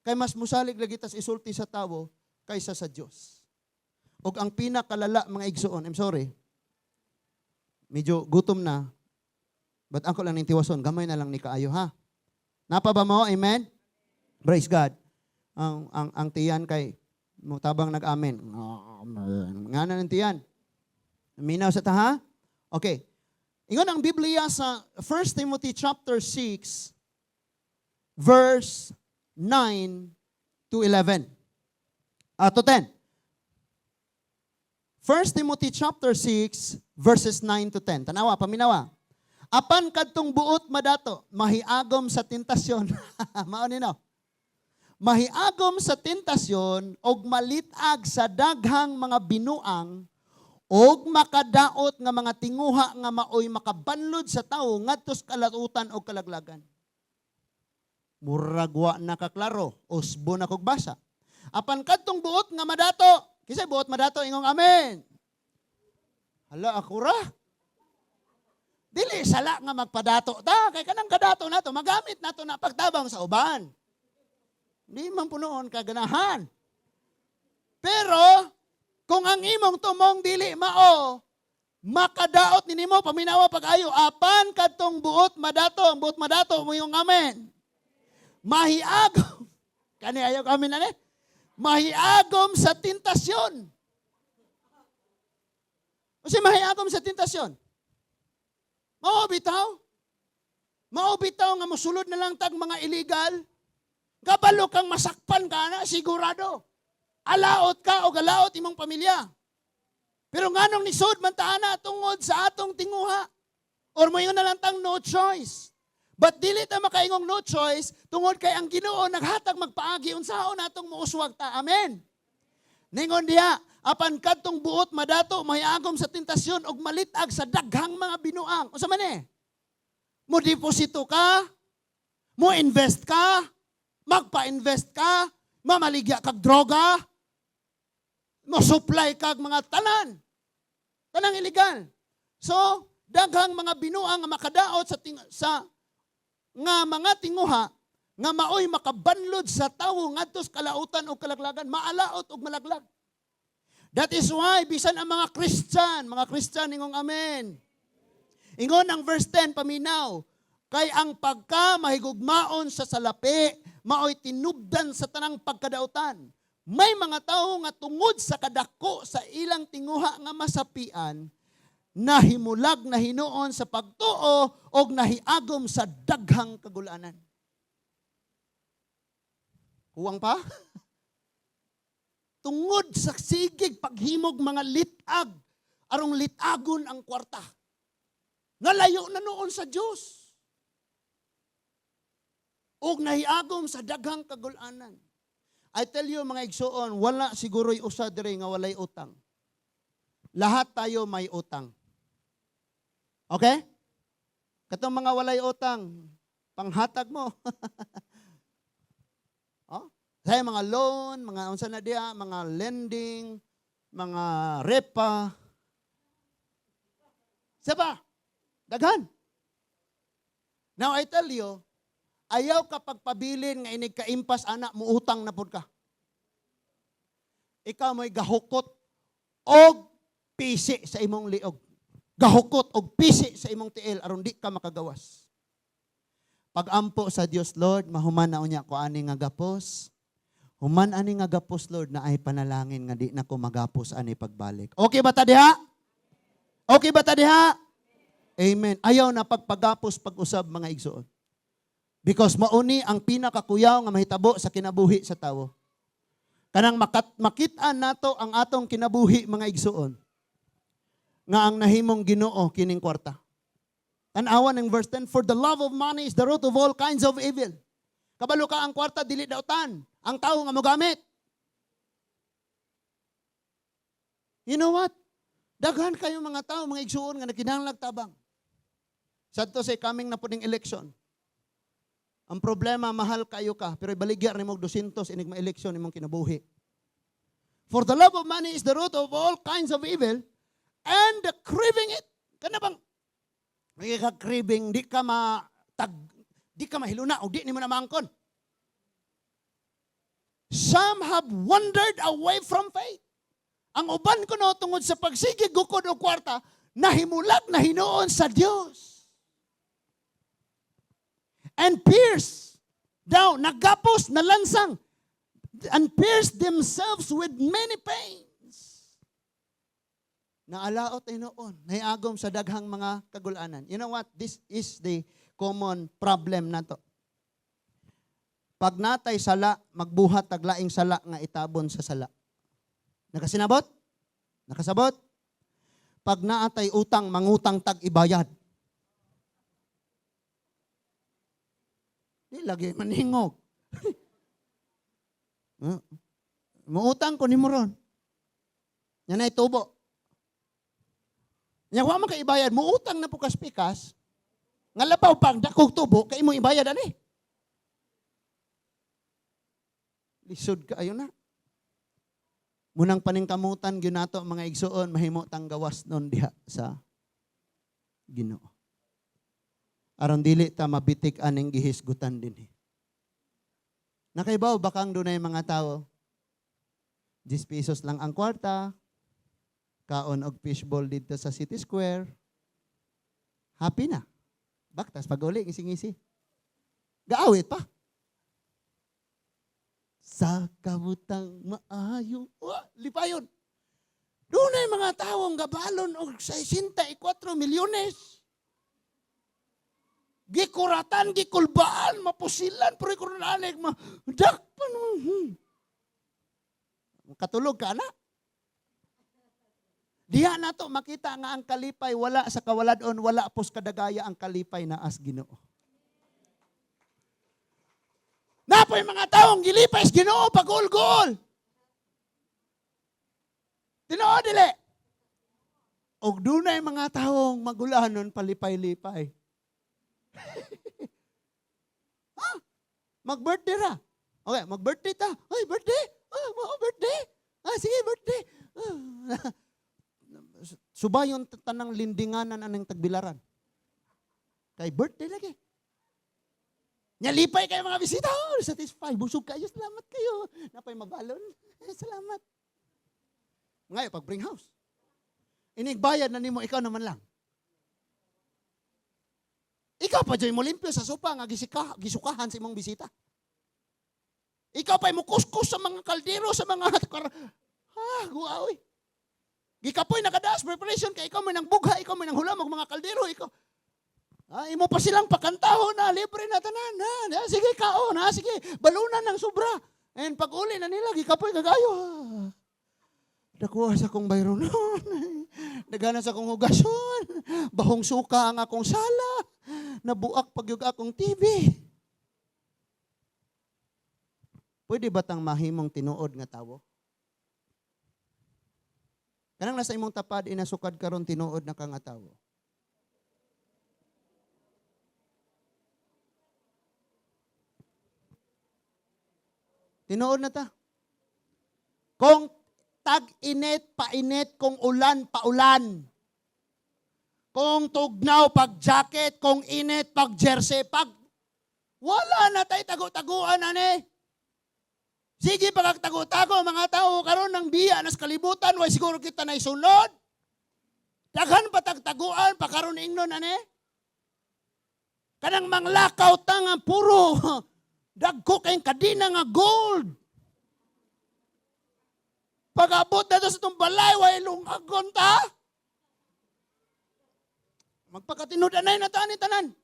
A: kay mas musalig lagi tas isulti sa tawo kaysa sa Dios. Og ang pinakalala, mga igsuon, I'm sorry, medyo gutom na, but ako lang ning tiwason, gamay na lang ni kaayo ha. Napa ba mo? Amen? Praise God. Ang tiyan kay mutabang nag-amen. Amen. Nga na ng tiyan. Minaw sa taha? Okay. Ingon ang Biblia sa 1 Timothy chapter 6 verse 9 to 11. To 10. 1 Timothy chapter 6 verses 9 to 10. Tanawa, paminawa. Apan kadtong buot madato, mahiagom sa tentasyon. Mao ni no. Mahiagom sa tentasyon og malitag sa daghang mga binuang og makadaot nga mga tinguha nga maoy makabanlod sa tawo ngadto sa kalautan og kalaglagan. Murag wa na kaklaro, usbo na kog basa. Apan kadtong buot nga madato, kisay buot madato ingong amen. Hala, ako ra. Dili sala nga magpadato ta, kay kanang kadato nato magamit nato na pagtabang sa uban. Di man punoon kaganahan. Pero kung ang imong tumong dili mao, makadaot ni nimo, paminawa pag-ayo, apan kadtong buot madato, ang buot madato mo yung amen. Mahiagom. Kani ayaw amen ani? Mahiagom sa tentasyon. Kasi mahiagom sa tentasyon. Mao bitaw. Mao bitaw nga mosulod na lang tag mga illegal. Kabalo kang masakpan ka na, sigurado. Alaot ka o galaot imong pamilya. Pero nganong nisod man ta ana tungod sa atong tinguha. Or moingon na lang tang no choice. But dili ta makaingong no choice tungod kay ang Ginoo naghatag magpaagi unsaon natong muuswag ta. Amen. Ningon diha, apan kadtong buot madato mahiagom sa tentasyon og malitag sa daghang mga binuang. Unsa man eh? Mo deposito ka, mo invest ka, magpa-invest ka, mamaligya kag droga. Mo supply kag mga tanan. Tanang illegal. So, daghang mga binuang nga makadaot sa nga mga tinguha nga maoy makabanlod sa tawo ngadto sa kalautan o kalaglagan, maalaot og malaglag. That is why bisan ang mga Christian, ingong amen. Ingon ang verse 10, paminaw, kay ang pagka mahigugmaon sa salapi, maoy tinubdan sa tanang pagkadautan. May mga tawo nga tungod sa kadako sa ilang tinguha nga masapian, nahimulag na hinuon sa pagtuo og nahiagom sa daghang kagulanan. Kuwang pa? Tungod sa sigig paghimog mga litag, arong litagon ang kwarta. Nalayo na noon sa Diyos. Og nahiagom sa daghang kagulanan. I tell you, mga igsuon, wala siguro'y usa dire nga walay utang. Lahat tayo may utang. Okay? Katong mga walay utang, panghatag mo. Oh? Sa mga loan, mga unsa na diha, mga lending, mga repa. Saba, daghan. Now I tell you, ayaw ka pagpabilin nga inig kaimpas ana, muutang na pud ka. Ikaw mo'y gahukot og pisi sa imong liog. Gahukot og pisi sa imong tiil aron di ka makagawas. Pagampo sa Dios, "Lord, mahuman na unya ko ani nga gapos. Human ani nga gapos, Lord, na ay panalangin nga di na ko magapos ani pagbalik." Okay ba ta diha? Okay ba ta diha? Amen. Ayaw na pagpagapos pag-usab, mga igsoon. Because mauni ang pinakakuyaw nga mahitabo sa kinabuhi sa tawo. Kanang makit-an nato ang atong kinabuhi, mga igsoon, nga ang nahimong Ginoo kining kwarta. Tan-awan ng verse 10, "For the love of money is the root of all kinds of evil." Kabalo ka ang kwarta dili dautan. Ang tao nga mogamit. You know what? Daghan kayo mga tao, mga igsuon nga nagkinahanglag tabang. Sadto sa coming na puning election. Ang problema, mahal kayo ka, pero ibaligya nimo og 200 inig ma-election imong kinabuhi. "For the love of money is the root of all kinds of evil, and the craving it." Kana bang may ka craving, di ka ma tag, di ka mahiluna o di nimo na maangkon. "Some have wandered away from faith." Ang uban kuno tungod sa pagsigig gukod og kwarta, nahimulag na hinuon sa Dios. "And pierce daw, nagapos, nalansang, and pierce themselves with many pains." Naalaot ay noon, nahiagom sa daghang mga kagulanan. You know what? This is the common problem nato. Pag natay sala, magbuhat tag laing sala nga itabon sa sala. Nakasinabot? Nakasabot? Pag naatay utang, mangutang tag ibayad. Di lagi maningog. Huh? Muutang ko nimo ron. Yan ay tubo. Nya wa man ka ibayad, muutang na po kas pikas. Nga labaw pang dakog tubo kay imong ibayad ani. Lisod kaayo na. Munang paningkamutan gyud nato, mga igsuon, mahimo tang gawas nun diha sa Ginoo. Aron dili ta mabitik aning gihisgutan dinhi. Nakaibaw ba kang dunay mga tao? 10 pesos lang ang kwarta, kaon og fishball dito sa City Square. Happy na. Baktas pag-uli, ngisi-ngisi. Gaawit pa. Sa kabutang maayo. Wa, lipayon. Dunay mga tawong gabalon og 64 milyones. Gikuratan, gikulbaan, mapusilan, pero ikurunanig, ma, dakpan. Katulog ka na. Diha na to makita nga ang kalipay wala sa kawaladon, wala pos kadagaya ang kalipay na as Ginoo. Napoy mga taong gilipay sa Ginoo pagulgol. Tinuod dili. Og dunay mga taong magulanon palipay-lipay. Ha? Mag-birthday ra. Okay, mag-birthday ta. Ay, birthday. Ah, mao birthday. Ah, sige, birthday. Subayon tanang lindinganan anang tagbilaran. Kay birthday lagi. Nyalipay kayo mga bisita. Oh, satisfied. Busog kayo. Salamat kayo. Napay mabalon. Salamat. Ngayon, pag bring house. Inigbayad na nimo, ikaw naman lang. Ikaw pa dyan mo limpyo sa sopa nga gisukahan sa imong bisita. Ikaw pa mo kuskus sa mga kaldero, sa mga guaoy. Gikapoy nakadaas preparation kay ikaw man ang bugha, ikaw man ang hulam og mga kaldero, ikaw. Ah, imo pa silang pakantahon na libre na tanan. Ha, na, sige kaon, ha, sige, balunan ng sobra. And pag uli na nila, gikapoy kagayo. Ah. Nakuha sa akong bayronon. Nagana sa akong hugason. Bahong suka ang akong sala. Nabuak pagyug akong TV. Pwede ba tang mahimong tinuod nga tawo? Kanang nasa imong tapad, inasukad karon tinuod na ka nga tawo. Tinuod na ta. Kung tag-init, painit, kung ulan, paulan. Kung tugnaw, pag jacket, kung init, pag jersey, pag wala na tayo tago-taguan, ane. Sige, pagkatago-tago, mga tao, karon ng biya nas kalibutan, way siguro kita na isunod. Daghan pa tagtaguan, pa karon ingnon, ane. Kanang manglakaw ta nga puro, dagko kayong kadina nga gold. Pag-abot na to sa itong balay, way lungagon ta. Magpakatinud-anay na ta ni tanan.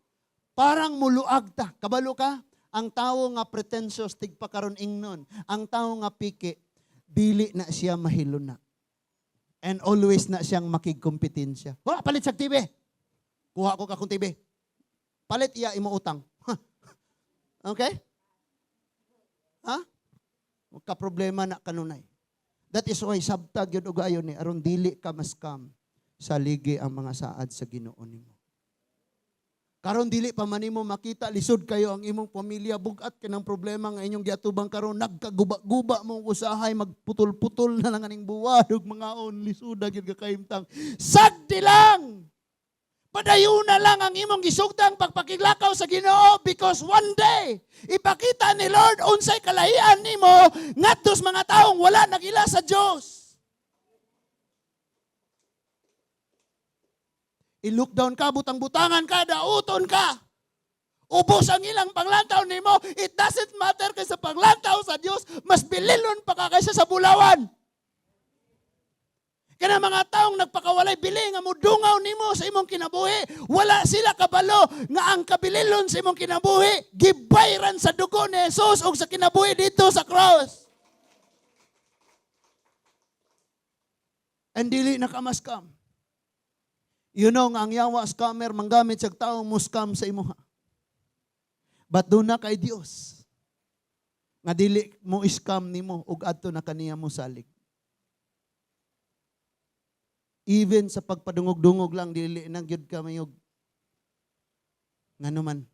A: Parang muluag ta. Kabalo ka? Ang tao nga pretentious, tigpakaron ingnon. Ang tao nga piki, dili na siya mahiluna. And always na siyang makigkompetensya. Wala, palit sa TV. Kuha ko kakong TV. Palit iya imo utang. Okay? Ha? Magka-problema na kanunay. That is why sabtag yun og ayon ni aron dili ka maskam sa ligi ang mga saad sa Ginoo nimo. Karon dili pa man nimo makita lisod kayo ang imong pamilya, bugat ka ng problema nga inyong giatubang karon, nagkaguba-guba mo usahay, magputol-putol na lang aning buwan ug mga on lisuda gyud ka kahimtang. Sagdi lang. Padayuna lang ang imong gisugdang pagpakiglakaw sa Ginoo because one day ipakita ni Lord unsay kalahian nimo ngadto sa mga taong wala nagila sa Dios. I-look down ka, butang-butangan ka, dauton ka. Ubos ang ilang panglantaw nimo. It doesn't matter kaysa panglantaw sa Dios, mas bililon pa ka kaysa sa bulawan. Kana mga taong nagpakawalay bili nga mudungaw nimo sa imong kinabuhi, wala sila kabalo nga ang kabililon sa imong kinabuhi gibayran sa dugo ni Jesus ug sa kinabuhi dito sa cross. And dili na ka ma-scam. You know nga ang yawa scammer manggamit sa taong mo scam sa imuha. But doon na kay Dios nga dili mo scam nimo ug adto na kaniya mo salig. Even sa pagpadungog-dungog lang, dili na gyud ka mayog. Ngano man,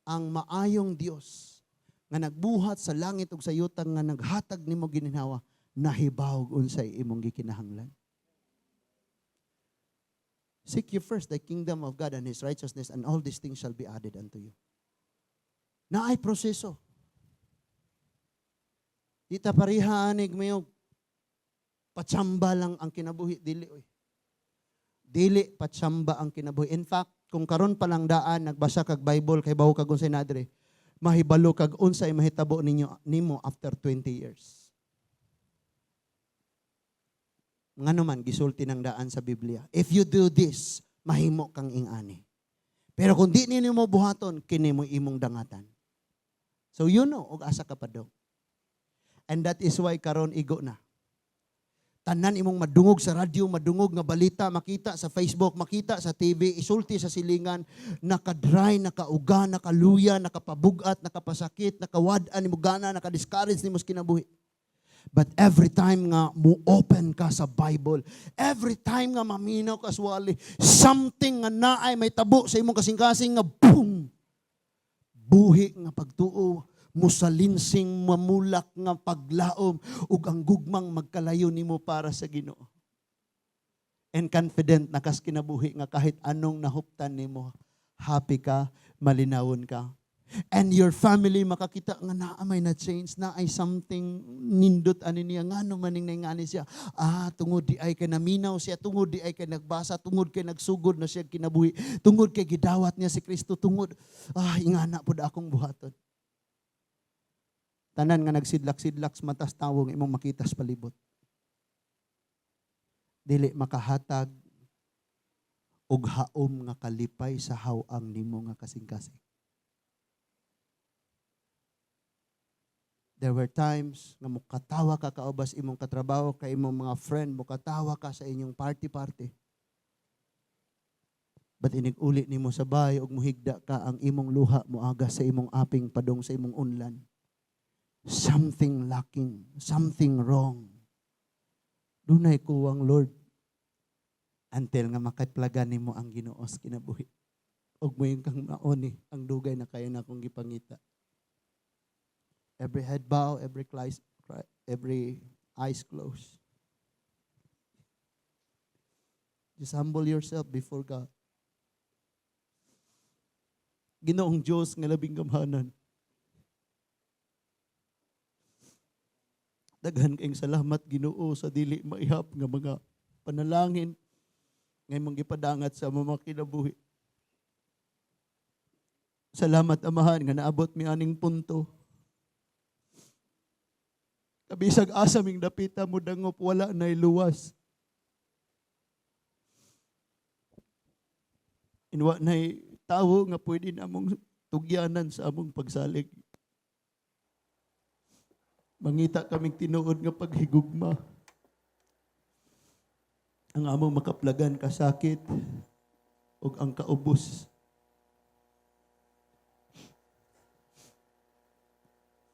A: ang maayong Dios nga nagbuhat sa langit ug sa yuta nga naghatag nimo gininhawa, nahibawog unsay imong gikinahanglan. Seek you first the kingdom of God and His righteousness, and all these things shall be added unto you. Naay proseso. Di ta pareha anig mayog patsamba lang ang kinabuhi, dili oy. Dili patsamba ang kinabuhi. In fact, kung karon pa lang daan nagbasa kag Bible kay bawo kag unsay nadre, mahibalo kag unsay mahitabo ninyo nimo after 20 years. Ngano man gisulti ng daan sa Biblia. If you do this, mahimo kang ingani. Pero kung di ninyo mo buhaton, kini mo imong dangatan. So you know, og asa ka pa daw. And that is why karon igo na. Tanan imong madungog sa radyo, madungog nga balita, makita sa Facebook, makita sa TV, isulti sa silingan, naka-dry, nakauga, nakaluya, nakapabugat, nakapasakit, nakawad-an nimo gana, naka-discourage nimo sa kinabuhi. But every time nga mo open ka sa Bible, every time nga maminaw ka swali, something nga naay may tabo sa imong kasing-kasing nga boom! Buhi nga pagtuo, Musalinsing mamulak nga paglaom ug ang gugmang magkalayo nimo para sa Ginoo. And confident na kas kinabuhi nga kahit anong nahuptan nimo, happy ka, malinawon ka. And your family makakita nga naa may na change, na ay something nindot ani niya, ngano maning naingani siya. Ah, tungod di ay kay naminaw siya, tungod di ay kay nagbasa, tungod kay nagsugod na siya kinabuhi, tungod kay gidawat niya si Kristo, tungod ingana pud akong buhaton. Tanan nga nagsidlak-sidlak sa matas tawo nga imong makita sa palibot. Dili makahatag og haom nga kalipay sa haw-ang nimo nga kasing-kasing. There were times nga mukatawa ka kaubas imong katrabaho, kay imong mga friend, mukatawa ka sa inyong party-party. But inig-uli nimo sa bahay ug muhigda ka, ang imong luha moaga sa imong aping padong sa imong unlan. Something lacking, something wrong. Dunay kuwang, Lord. Until nga makaplagan nimo ang Ginoo sa kinabuhi. Ug moingon kang mao ni ang dugay na kayo na akong gipangita. Every head bow, every eyes closed. Just humble yourself before God. Ginoong Diyos nga labing gamhanan. Daghan kayong salamat, Ginoo, sa dili maihap nga mga panalangin nga imong gipadangat sa among mga kinabuhi. Salamat, Amahan, nga naabot mi aning punto. Kabisag asa ming dapita mo dangop, wala na'y luwas. Inwa na'y tawo nga pwede na among tugyanan sa among pagsalig. Mangita kaming tinuod nga paghigugma. Ang among makaplagan kasakit ug ang kaubos.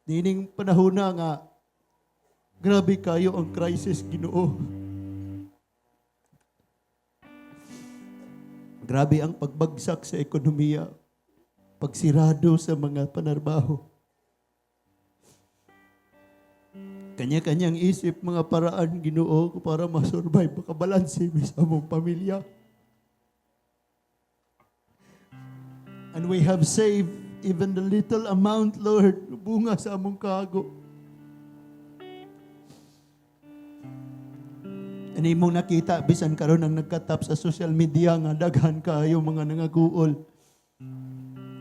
A: Nining panahona nga grabe kayo ang crisis, Ginoo. Grabe ang pagbagsak sa ekonomiya, pagsirado sa mga panarbaho. Kanya-kanyang isip mga paraan, Ginoo, para masurvive, makabalanse mi sa among pamilya. And we have saved even the little amount, Lord, bunga sa among kago. And imong nakita, bisan karon ang nagkatap sa social media nga daghan kaayo mga nangaguol.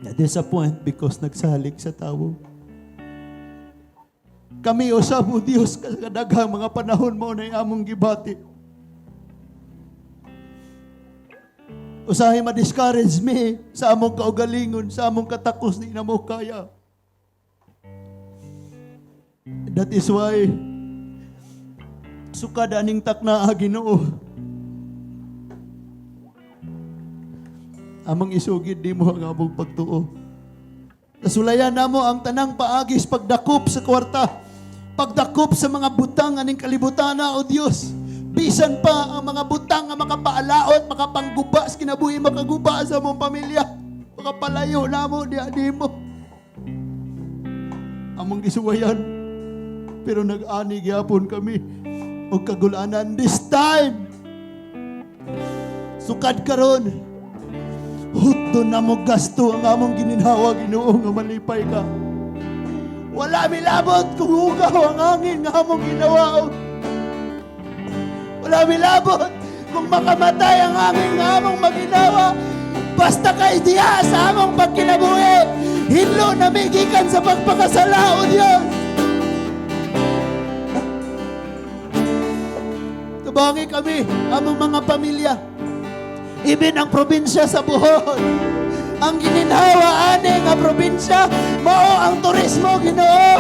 A: Na disappoint because nagsalig sa tawo. Kami usab, o Dios, kadaghang mga panahon mo na among gibati. Usahay ma-discourage me sa among kaugalingon, sa among katakos, di na mo kaya. That is why sukad aning takna, Ginoo. Among isugid nimo ang among pagtuo. Nasulayan namo ang tanang paagis pagdakop sa kwarta, pagdakop sa mga butang aning kalibutana, o Dios. Bisan pa ang mga butang nga makapaalaot, makapangguba sa kinabuhi, makaguba sa among pamilya, makapalayo namo diha nimo. Among gisuwayan, pero nag-ani gyapon kami og kagulanan this time. Sukad karon, hutdo na mo gasto ang among gininhawa, Ginoo, nga malipay ka. Wala milabot kung hugaw ang hangin nga among ginawaon. Wala milabot kung makamatay ang hangin nga among maginawa. Basta kay diha sa among pagkinabuhi, hinlo na mi gikan sa pagpakasala, O Dios. Tubangi kami, among mga pamilya. Ibin ang probinsya sa Bohol. Ang gininhawa ani nga probinsya, mao ang turismo, Ginoo.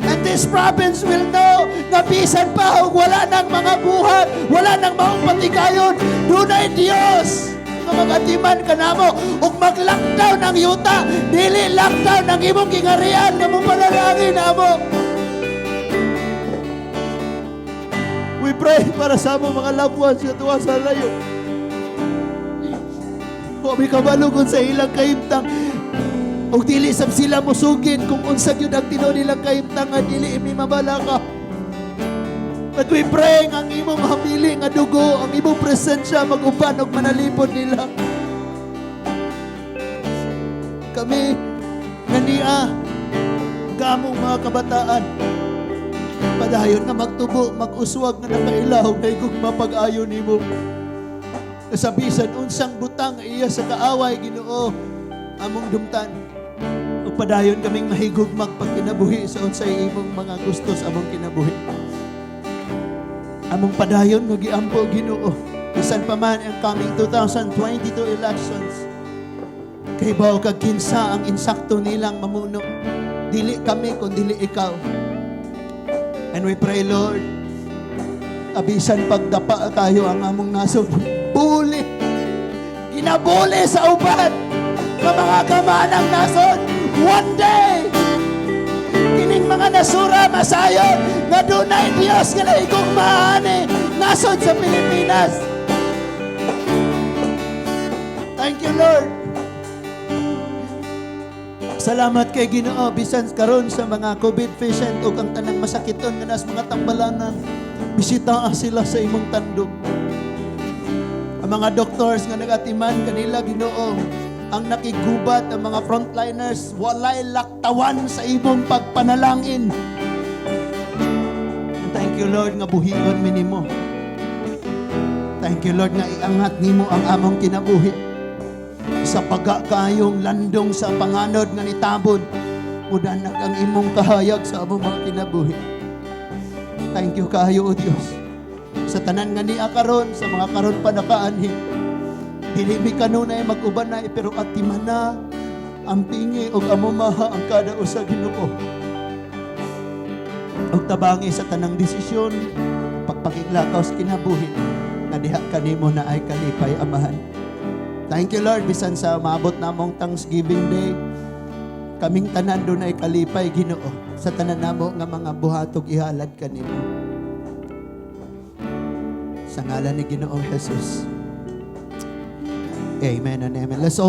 A: And this province will know na bisan pa og wala nang mga buhat, wala nang maong patigayon, dunay Dios nga magatiman kanamo ug mag-lockdown ang yuta, dili lockdown ang imong gingarian nga mong panalangin namo. We pray para sa among mga loved ones nga tuwa sa layo. Wa mi kabalo kung sa ilang kahimtang. Og dili sab sila musugid kung unsa gyud ang tinuod nilang kahimtang nga dili mi mabalaka. But we pray nga ang imong hamili nga dugo, ang imong presensya mag-uban og manalipod nila. Kami nga niya gamong mga kabataan, padayon nga magtubo, mag-uswag nga nakailaw nga higugma pag-ayo nimo. Sa bisan unsang butang iya sa kaaway, Ginoo, among dumtan. Ug padayon kaming mahigugmag pagkinabuhi sa unsay imong mga gusto sa among kinabuhi. Among padayon nga giampo, Ginoo, bisan pa man ang coming 2022 elections. Kay baw kag kinsa ang insakto nilang mamuno. Dili kami kun dili ikaw. And we pray, Lord, abisan pagdapa kayo ang among nasod. Buli! Ginabuli sa uban nga mga kamanang nasod. One day, kining mga nasura masayon nga dunay Dios nga nahigugmaani nasod sa Pilipinas. Thank you, Lord. Salamat kay Ginoo bisan karon sa mga COVID patient ug ang tanang masakiton nga nas mga tambalanan, bisita sila sa imong tandog. Ang mga doctors nga nagatiman kanila, Ginoo, ang nakigubat, ang mga frontliners, walay laktawan sa imong pagpanalangin. And thank you, Lord, nga buhion mi nimo. Thank you, Lord, nga iangat nimo ang among kinabuhi. Sa baga kayong landong sa panganod nga nitabon, mudanag ang imong kahayag sa among mga kinabuhi. Thank you kaayo, O Dios. Sa tanan nga niya karon, sa mga karon pa nakaanhi, dili mi kanunay mag-ubanay, pero atiman na ang pingi og amumaha ang kada usa, Ginoo. Og tabangi sa tanang desisyon, pagpakiglakaw sa kinabuhi, nga diha kanimo na ay kalipay, Amahan. Thank you, Lord, bisan sa maabot namong Thanksgiving Day, kaming tanan dunay kalipay, Ginoo, sa tanan namo nga mga buhatog ihalad kanimo. Sa ngalan ni Ginoong Jesus. Amen and amen. Let's all